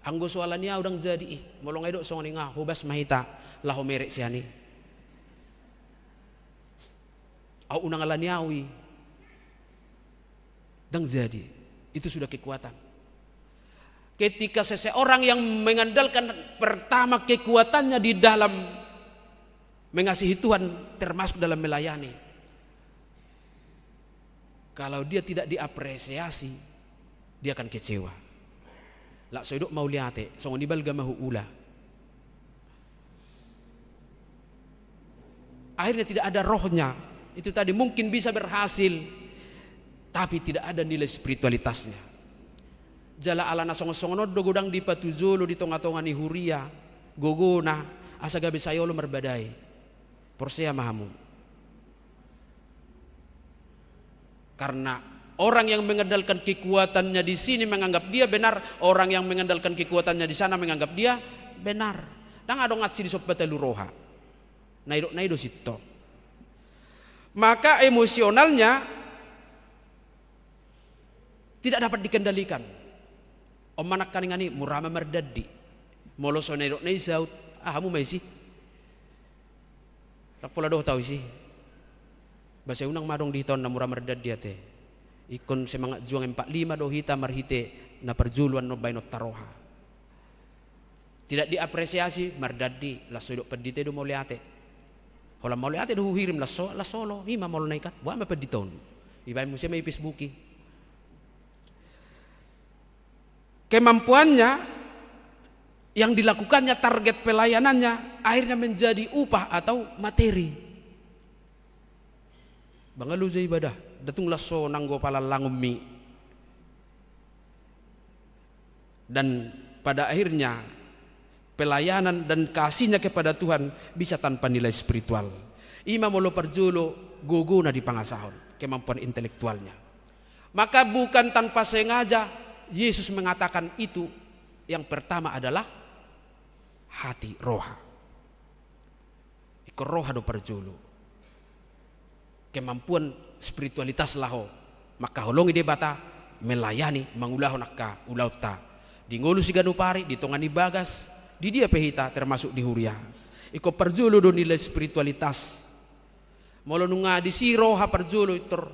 Anggo so ala ni ahu ndang jadi i, molo nga idok songon i nga hobas ma hita laho merek sian i. Ahu unang ala ni ahu i. Ndang jadi. Itu sudah kekuatan. Ketika seseorang yang mengandalkan pertama kekuatannya di dalam mengasihi Tuhan, termasuk dalam melayani, kalau dia tidak diapresiasi, dia akan kecewa. Lak so idok mauliate, songon i balga ma huula. Akhirnya tidak ada rohnya. Itu tadi mungkin bisa berhasil, tapi tidak ada nilai spiritualitasnya. Jala ala na songon-songon on do godang dipatujolo di tonga-tonga ni huria, gogona, asa gabe sai olo marbadai. Porsea ma hamu. Karena orang yang mengandalkan kekuatannya di sini menganggap dia benar, orang yang mengandalkan kekuatannya di sana menganggap dia benar. Ndang adong ansi disompa talu roha. Na idok na i do sintong. Maka emosionalnya tidak dapat dikendalikan. On ma nangkaningan i mura ma mardandi. Molo so na idok na i saut, ah, hamu ma isi. Ndang pola dohot ahu isi. Ba sai unang ma adong di hita on na mura mardandi ate. Ingkon semangat juang empat lima do hita marhite na parjolo annon baenonta roha. Tidak diapresiasi, mardandi, las so idok pandita i do mauliate. Holan mauliate do huhirim, las so, las so olo, ima molo na ikan, boha ma pandita on. Ibaen muse ma i Facebook i. Kemampuannya yang dilakukannya, target pelayanannya, akhirnya menjadi upah atau materi. Bangalo ja ibadah, da tung las so nanggo palallangonmi. Dan pada akhirnya, pelayanan dan kasihnya kepada Tuhan bisa tanpa nilai spiritual. Ima molo parjolo gogona dipangasahon, kemampuan intelektualnya. Maka bukan tanpa sengaja Yesus mengatakan itu, yang pertama adalah hati, roha. Ingkon roha do parjolo. Kemampuan spiritualitas laho mangkaholongi Debata, melayani, mangulahon angka ulaonta. Di ngolu siganup ari, di tonga ni bagas, di dia pe hita, termasuk di huria. Ingkon parjolo do nilai spiritualitas. Molo nunga disi roha parjolo, pintor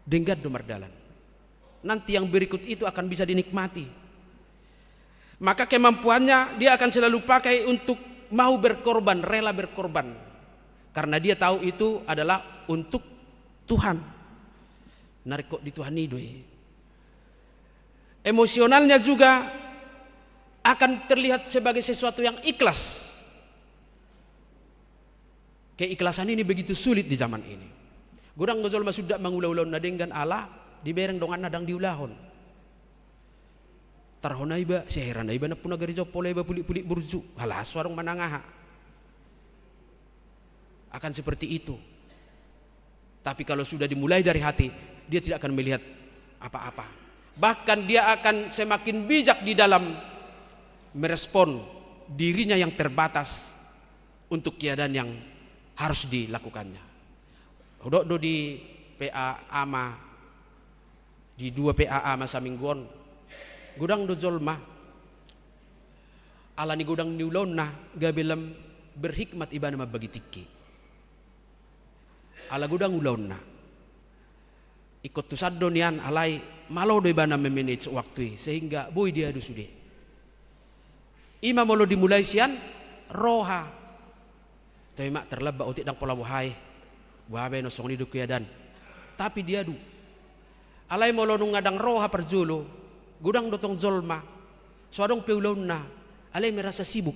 denggan do mardalan. Nanti yang berikut itu akan bisa dinikmati. Maka kemampuannya dia akan selalu pakai untuk mau berkorban, rela berkorban. Karena dia tahu itu adalah untuk Tuhan. Na ringkot di Tuhan i do i. Emosionalnya juga akan terlihat sebagai sesuatu yang ikhlas. Keikhlasan ini begitu sulit di zaman ini. Godang do jolma sundat mangula ulaon na denggan ala dibereng donganna ndang diulahon. Tarhona iba, sehera na iba nampuna gareja, pola iba pulik-pulik burju, halas so adong manang aha. Akan seperti itu. Tapi kalau sudah dimulai dari hati, dia tidak akan melihat apa-apa. Bahkan dia akan semakin bijak di dalam merespon dirinya yang terbatas untuk keadaan yang harus dilakukannya. Hudok do di P A Ama, di dua P A Ama saminggu on. Godang do jolma, ala ni godang ni ulaonna, gabe lam berhikmat ibana mambagi tingki. Ala godang ulaonna. Ingkon tusan do nian, alai malo do ibana memanage waktu i, sehingga boi diadu sude. Ima molo dimulai sian roha. Toe ma, terlambat otik, ndang pola boha i. Boha baenon, songon i do keadaan. Tapi diadu. Alai molo nunga ndang roha parjolo, godang do tong jolma so adong pe ulaonna, alai merasa sibuk.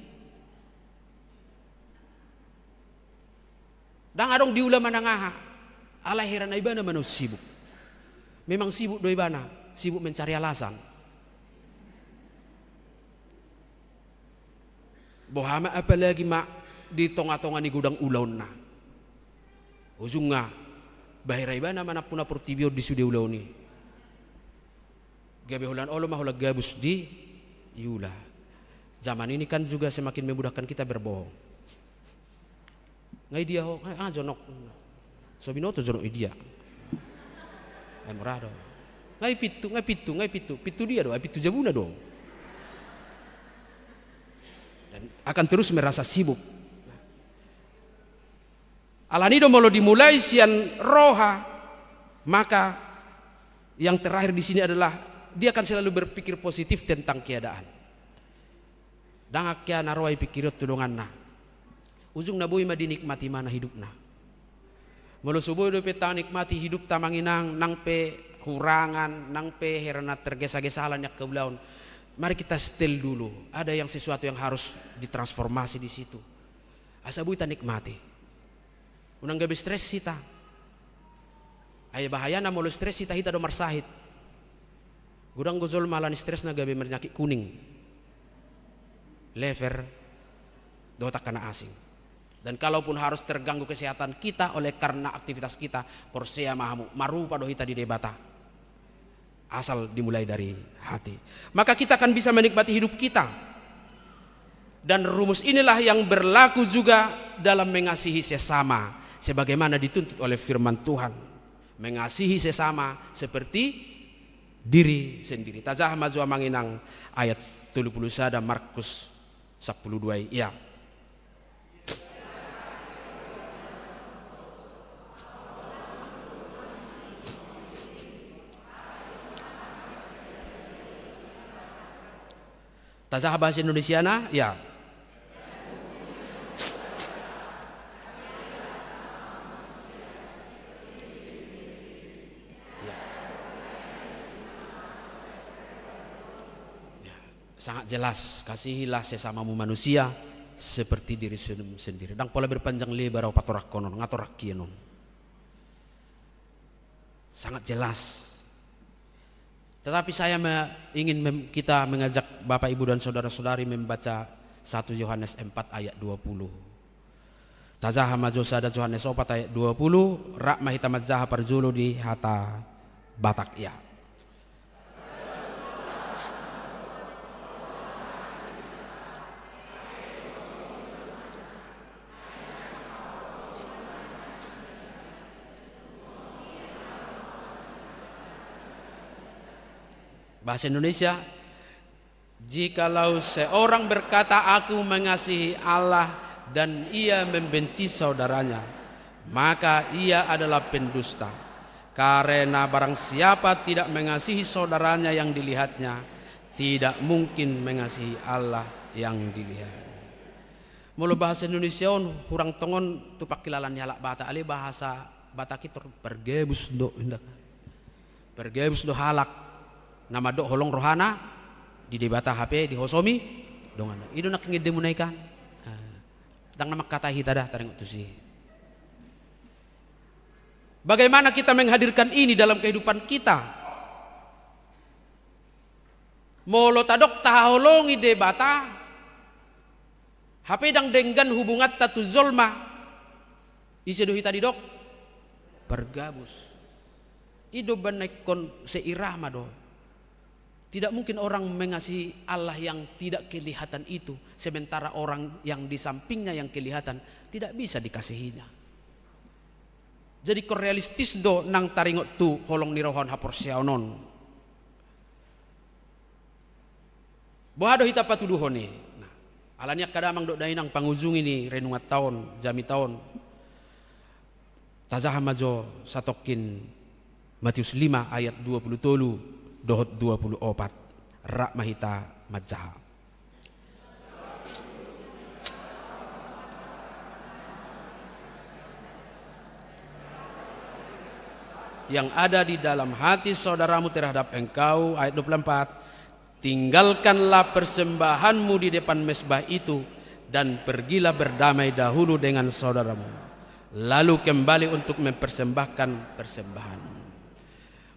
Ndang adong diula manang aha, alai hera na ibana ma na sibuk. Memang sibuk do ibana, sibuk mencari alasan. Boha ma apalagi ma di tonga-tonga ni godang ulaonna. Ujungna, ba hera ibana ma nampuna portibi on di sude ulaon i. Gabe holan olo ma holan gabus diula. Zaman ini kan juga semakin memudahkan kita berbohong. Nga i dia ho, nga i, ah, jonok. So binoto jonok i dia. Ai mura do. Nga i pintu, nga i pintu, nga i pintu. Pintu dia do, ai pintu jabuna do. Dan akan terus merasa sibuk. Alani do molo dimulai sian roha, maka yang terakhir di sini adalah dia akan selalu berpikir positif tentang keadaan. Ndang angka na roa ipingkirihon tu donganna. Ujungna boi ma dinikmati ibana hidupna. Molo so boi dope tanikmati hidupta amang inang, nang pe hurangan, nang pe hera na tergesa-gesa ala ni angka ulaon, mari kita setel dulu. Ada yang sesuatu yang harus ditransformasi di situ. Asa boi tanikmati. Unang gabe stres hita. Ai bahayana molo stres hita, hita do marsahit. Godang do jolma ala ni stresna gabe mernyakit kuning, lever, dohot angka na asing. Dan kalaupun harus terganggu kesehatan kita oleh karena aktivitas kita, porsea ma hamu, marupa do hita di Debata. Asal dimulai dari hati. Maka kita akan bisa menikmati hidup kita. Dan rumus inilah yang berlaku juga dalam mengasihi sesama, sebagaimana dituntut oleh firman Tuhan. Mengasihi sesama seperti diri sendiri. Tajaha ma jo amang inang ayat tolu pulu sada Markus sampulu dua i. Ia. Tajaha bahasa Indonesiana, ya. Ya. Ya. Sangat jelas, kasihilah sesamamu manusia seperti diri sen-, sendiri. Ndang pola berpanjang lebar au patorangkon on, nga torang hian on. Sangat jelas. Tetapi saya me-, ingin mem-, kita mengajak Bapak, Ibu, dan saudara-saudari membaca satu Yohanes empat ayat dua puluh. Tajaha ma jo sada Yohanes opat ayat dua puluh, rap ma hita manjaha parjolo di hata Batak, ya. Bahasa Indonesia, jikalau seorang berkata, "Aku mengasihi Allah," dan ia membenci saudaranya, maka ia adalah pendusta. Karena barang siapa tidak mengasihi saudaranya yang dilihatnya, tidak mungkin mengasihi Allah yang dilihatnya. Molo bahasa Indonesia on, hurang tongon tu pangkilalaan ni halak Batak, alai bahasa Batak i tor pargabus do, indak. Pargabus do halak na mandok holong rohana di Debata hape dihosomi donganna. I do nangkin endemuna i kan. Ah. Ndang na mangkatai hita da taringot tusi. Bagaimana kita menghadirkan ini dalam kehidupan kita? Molo tadok tahaholongi Debata, hape ndang denggan hubunganta tu jolma, ise do hita didok? Pargabus. I do umbahen na ingkon seirama do. Tidak mungkin orang mengasihi Allah yang tidak kelihatan itu, sementara orang yang di sampingnya yang kelihatan tidak bisa dikasihinya. Jadi ingkon realistis do nang taringot tu holong ni roha on, haporseaon on. Boha do hita patuduhon i? Nah, alani i angka damang dohot dainang, pangujungi ni renunganta on, jamita on, tajaha ma jo satongkin Matius lima ayat dua puluh tolu dohot dua puluh opat. Rap ma hita manjaha. Yang ada di dalam hati saudaramu terhadap engkau, ayat dua puluh empat, tinggalkanlah persembahanmu di depan mezbah itu, dan pergilah berdamai dahulu dengan saudaramu, lalu kembali untuk mempersembahkan persembahanmu.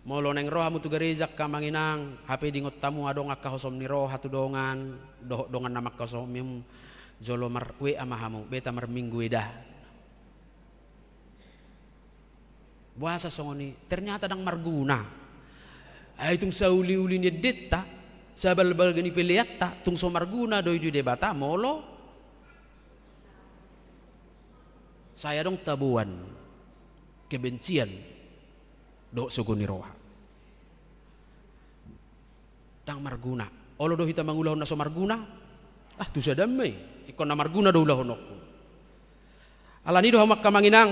Molo naeng ro hamu tu gareja angka amang inang, hape diingot hamu adong angka hosom ni roha tu dongan, dohot dongan na mangkahosomi, jolo mar-W A ma hamu, beta marminggu eda. Boasa songon i? Ternyata ndang marguna. Ai tung sauli-uli ni endenta, sabalga-balga ni peleanta, tung so marguna do i di Debata molo sai adong taboan kebencian dohot sogo ni roha. Ndang marguna. Olo do hita mangulahon na so marguna? Ah, tu sada ma i. Ingkon na marguna do ulahononku. Alani i do hamu angka amang inang,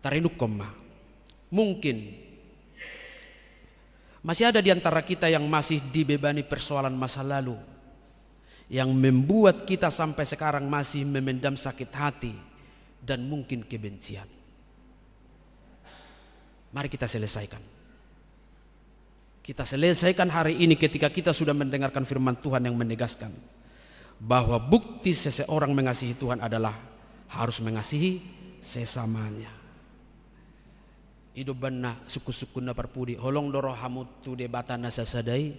tarenungkon ma. Mungkin masih ada di antara kita yang masih dibebani persoalan masa lalu yang membuat kita sampai sekarang masih memendam sakit hati dan mungkin kebencian. Mari kita selesaikan. Kita selesaikan hari ini ketika kita sudah mendengarkan firman Tuhan yang menegaskan bahwa bukti seseorang mengasihi Tuhan adalah harus mengasihi sesamanya. I do umbahen na sungkun-sungkun na parpudi, holong do rohamu tu Debata na sasada i,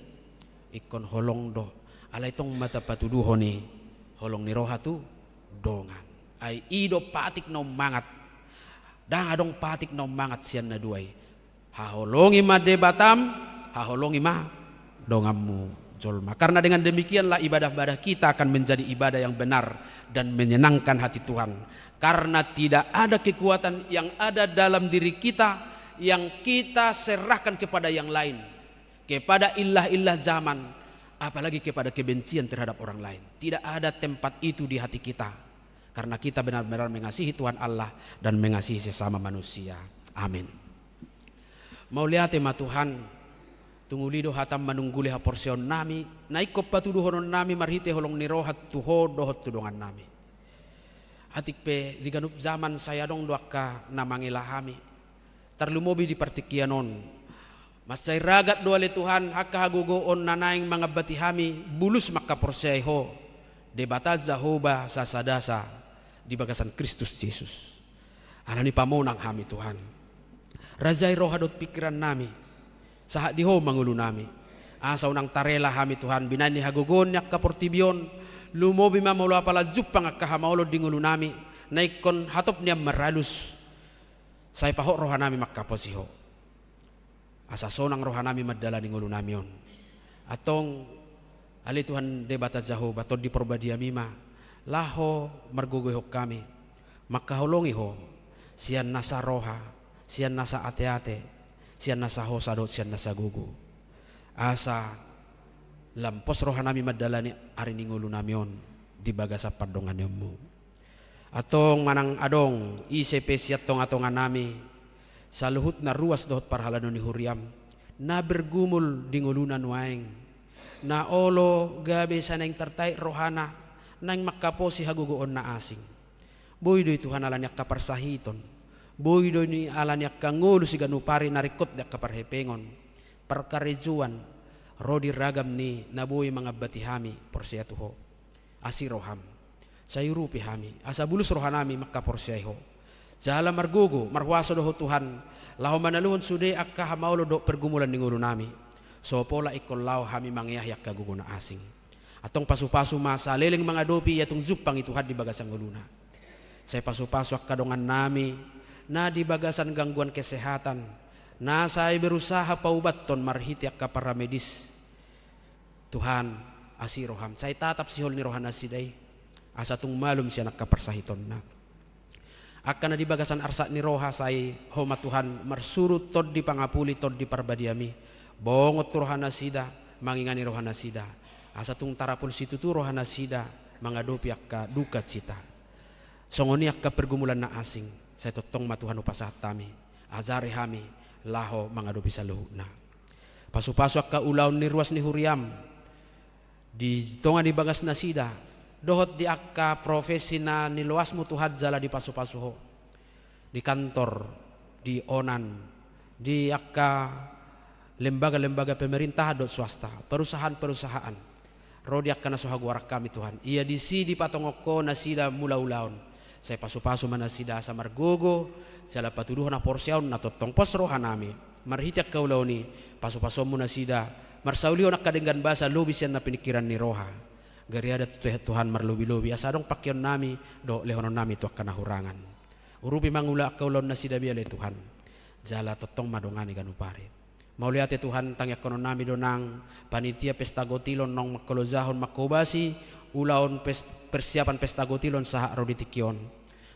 ingkon holong do. Alai tong ma tapatuduhon i holong ni roha tu dongan. Ai i do patik na ummangat. Ndang adong patik na ummangat sian na dua i. Haholongi ma Debatam, haholongi ma donganmu jolma. Karena dengan demikianlah ibadah-ibadah kita akan menjadi ibadah yang benar dan menyenangkan hati Tuhan. Karena tidak ada kekuatan yang ada dalam diri kita yang kita serahkan kepada yang lain, kepada ilah-ilah zaman, apalagi kepada kebencian terhadap orang lain. Tidak ada tempat itu di hati kita. Karena kita benar-benar mengasihi Tuhan Allah dan mengasihi sesama manusia. Amin. Mauliate ma Tuhan, Tung uli do hatam manungguli haporseaonnami, na ingkon patuduhononnami marhite holong ni roha tu Ho dohot tu dongannami. Atik pe di ganup jaman sai adong do angka na mangela hami. Tarlumobi di partingkian on. Mansai ragat do ale Tuhan, angka hagogoon na naeng mangambati hami, bulus mangkaporseai Ho, Debata Jahowa sasadasa di bagasan Kristus Jesus. Alani pamonang hami Tuhan. Rajai roha dohot pingkirannami. Sahat di Ho ma ngolunami. Asa unang tarela hami Tuhan, binahen ni hagogoon ni angka portibi on, lumobi ma molo apala jumpang angka hamaolon di ngolunami, na ingkon hatop nian maralus. Sai pahot rohanami mangkaposi Ho. Asa sonang rohanami mandalani ngolunami on. Antong, ale Tuhan Debata Jahowa, Tondi Parbadiami ma, laho margogoihon hami, mangkaholongi Ho, sian nasa roha, sian nasa ateate, sian nasa hosa dohot sian nasa gogo. Asa lam pos rohanami mandalani ari ni ngolunami on di bagasan pandonganionmu. Antong manang adong ise pe sian tongatonganami, saluhutna ruas dohot parhalado ni huriam, na bergumul di ngoluna nuaeng, na olo gabe sai naeng tartarik rohana, naeng mangkaposi hagogoon na asing. Boi do i Tuhan alani angka parsahiton, boi do i alani angka ngolu siganup ari na ringkot di angka parhepengon, parkarejoan, ro di ragam ni na boi mangambati hami porsea tu Ho. Asi roham. Sai urupi hami, asa bulus rohanami mangkaporseai Ho. Jala margogo, marhuaso do Ho Tuhan, laho manaluhon sude angka hamaolon dohot pergumulan ni ngolunami. So pola ingkon laho hami mangeahi angka gogo na asing. Antong pasupasu ma saleleng mangadopi ia tung jumpang i Tuhan di bagasan ngoluna. Sai pasupasu angka dongannami, na di bagasan gangguan kesehatan, na sai berusaha paubathon marhite angka paramedis. Tuhan, asi roham, sai tatap sihol ni roha nasida i, asa tung malum sian angka parsahitonna. Angka na di bagasan arsak ni roha sai Ho ma Tuhan marsuru Tondi Pangapuli, Tondi Parbadiami, bongot tu roha nasida, mangingani roha nasida, asa tung tarapul situtu roha nasida mangadopi angka duka cita. Songon i angka pergumulan na asing, sai tongtong ma Tuhan hupasahat hami, ajari hami laho mangadopi saluhutna. Pasupasu angka ulaon ni ruas ni huriam, di tonga ni bagas nasida, dohot di angka profesi na niloasmu Tuhan jala dipasupasu Ho. Di kantor, di onan, di angka lembaga-lembaga pemerintahan dohot swasta, perusahaan-perusahaan. Ro di angka na so hagoaran hami Tuhan. Ia disi dipatongok Ho nasida mula ulaon. Sai pasupasu ma nasida asa margogo, jala patuduhon haporseaon na tongtong pos rohanami. Marhite angka ulaon i, pasupasuonmu nasida, marsaulihon angka denggan basa lobi sian na piningkiran ni roha. Gariada tu Tuhan marlobi-lobi, asa adong pangkeonnami, dohot lehononnami tu angka na hurangan. Urupi ma ngolu angka ulaon nasida be ale Tuhan. Jala tongtong ma dongani ganup ari. Mauliate Tuhan, tangiangkononnami do nang panitia pesta gotilon naung mangkalojahon mangkobasi ulaon pes-, persiapan pesta gotilon sahat ro di tingki on.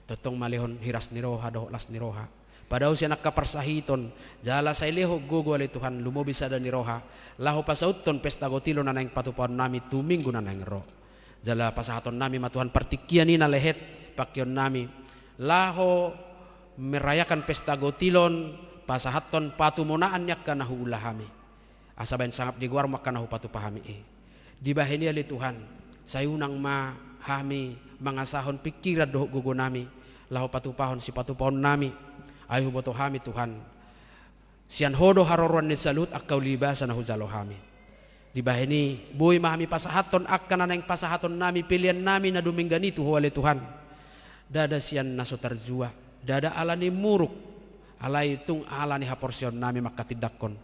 Tongtong ma lehon hiras ni roha dohot las ni roha. Padao sian angka parsahiton, jala sai lehon gogo ale Tuhan lumobi sada ni roha, laho pasauthon pesta gotilon na naeng patupaonnami tu minggu na naeng ro. Jala pasahatonnami ma Tuhan partingkian i na lehet, pangkeonnami, laho merayakan pesta gotilon, pasahathon patumonaan ni angka na huula hami. Asa baen sangap di goarmu angka na hupatupa hami i. Dibahen i ale Tuhan, sai unang ma hami mangasahon pingkiran dohot gogonami, laho patupahon sipatupaonnami, ai huboto hami Tuhan. Sian Ho do haroroan ni saluhut angka uli basa na hujalo hami. Dibahen i, boi ma hami pasahathon angka na naeng pasahatonnami peleannami na dumenggan i tu Ho ale Tuhan. Ndada sian na so tarjua, ndada ala ni muruk, alai tung ala ni haporseaonnami mangkatindangkon.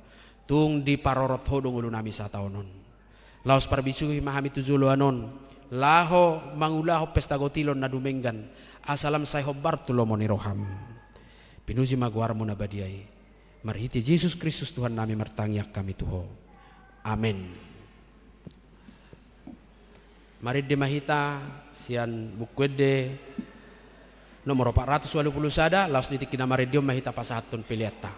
Tung diparorot Ho do ngolunami sahat on. Laos parbisuhi ma hami tu joloan on, laho mangulahon pesta gotilon na dumenggan, asa lam sai hombar tu lomo ni roham. Pinuji ma goarmu na badia i. Marhite Jesus Kristus Tuhannami martangiang hami tu Ho. Amen. Marende ma hita sian Buku Ende nomor opat ratus ualu pulu sada, laos di tingki na marende on ma hita pasahathon peleanta.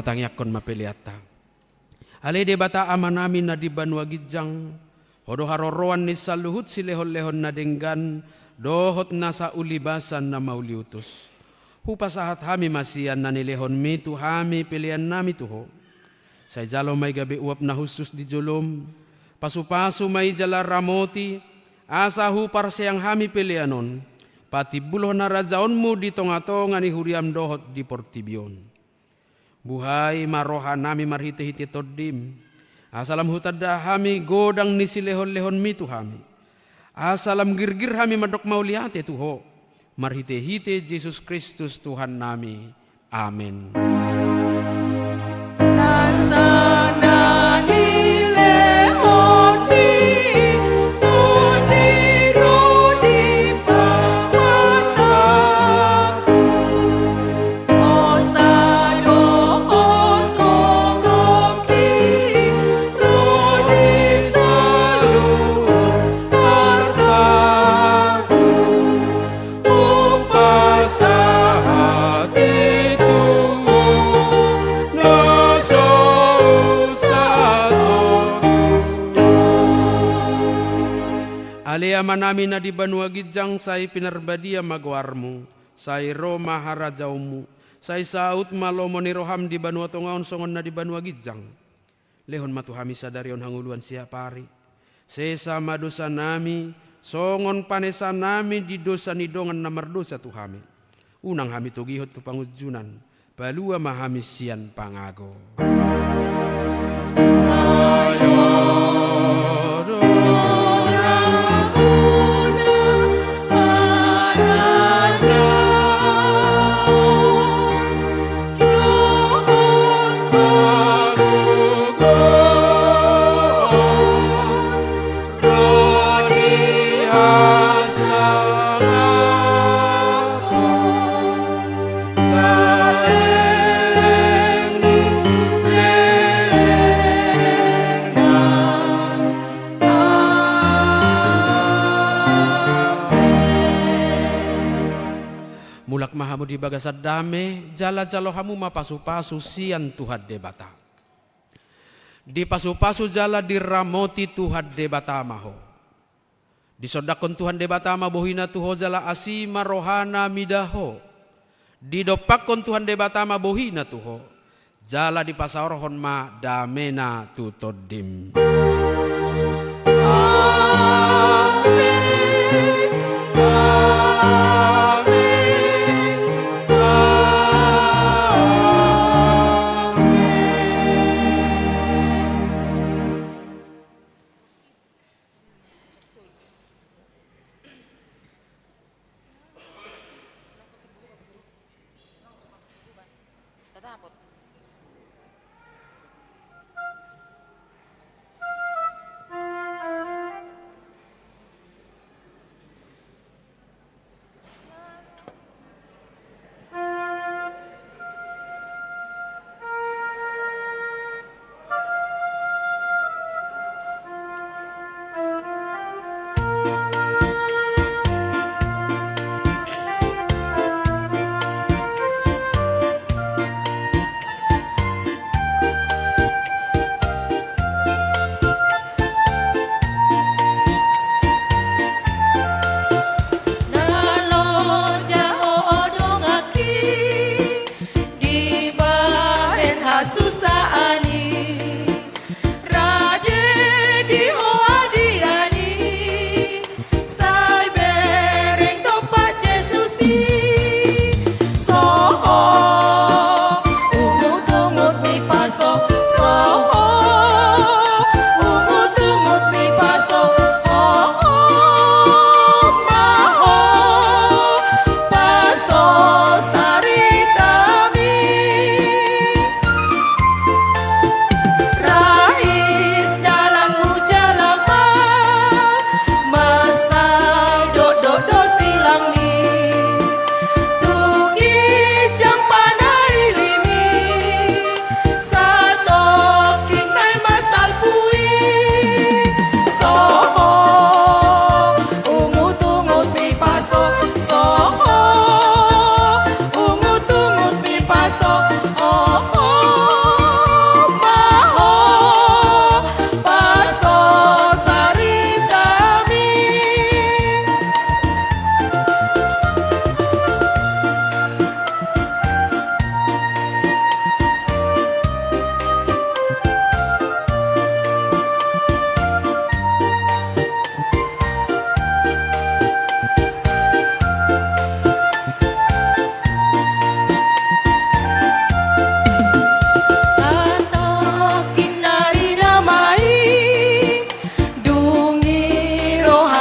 Tangiangkon ma peleanta. Ale Debata Amanami na di banua ginjang, Ho do haroroan ni saluhut silehonlehon na denggan dohot na saulibasan na mauliutus. Hupasahat hami ma sian na nilehonMi tu hami peleannami tu Ho. Sai jalo ma i gabe uap na hushus di jolom, pasupasu ma i jala ramoti, asa huparseang hami pelean on patimbulhon harajaonMu di tongatonga ni huriaM dohot di portibi on. Buhai ma rohanami marhitehite TondiM, asa lam hutanda hami godang ni silehonlehonMi tu hami, asa lam girgir hami mandok mauliate tu Ho, marhitehite Jesus Kristus Tuhannami. Amen. Ale Amanami na di banua ginjang, sai pinarbadia ma goarMu, sai ro ma harajaonMu, sai saut ma lomo ni rohaM di banua tonga on songon na di banua ginjang. Lehon ma tu hami sadari on hangoluan siapari. Sesa ma dosanami, songon panesanami di dosa ni dongan na mardosa tu hami. Unang hami togihon tu pangunjunan, palua ma hami sian pangago. Mulak ma hamu di bagasan dame, jala jalo hamu ma pasupasu sian Tuhan Debata. Dipasupasu jala diramoti Tuhan Debata ma ho. Disondangkon Tuhan Debata ma bohiNa tu ho jala asi ma rohaNa mida ho. Didompakkon Tuhan Debata ma bohiNa tu ho, jala dipasaorhon ma dameNa tu tondim.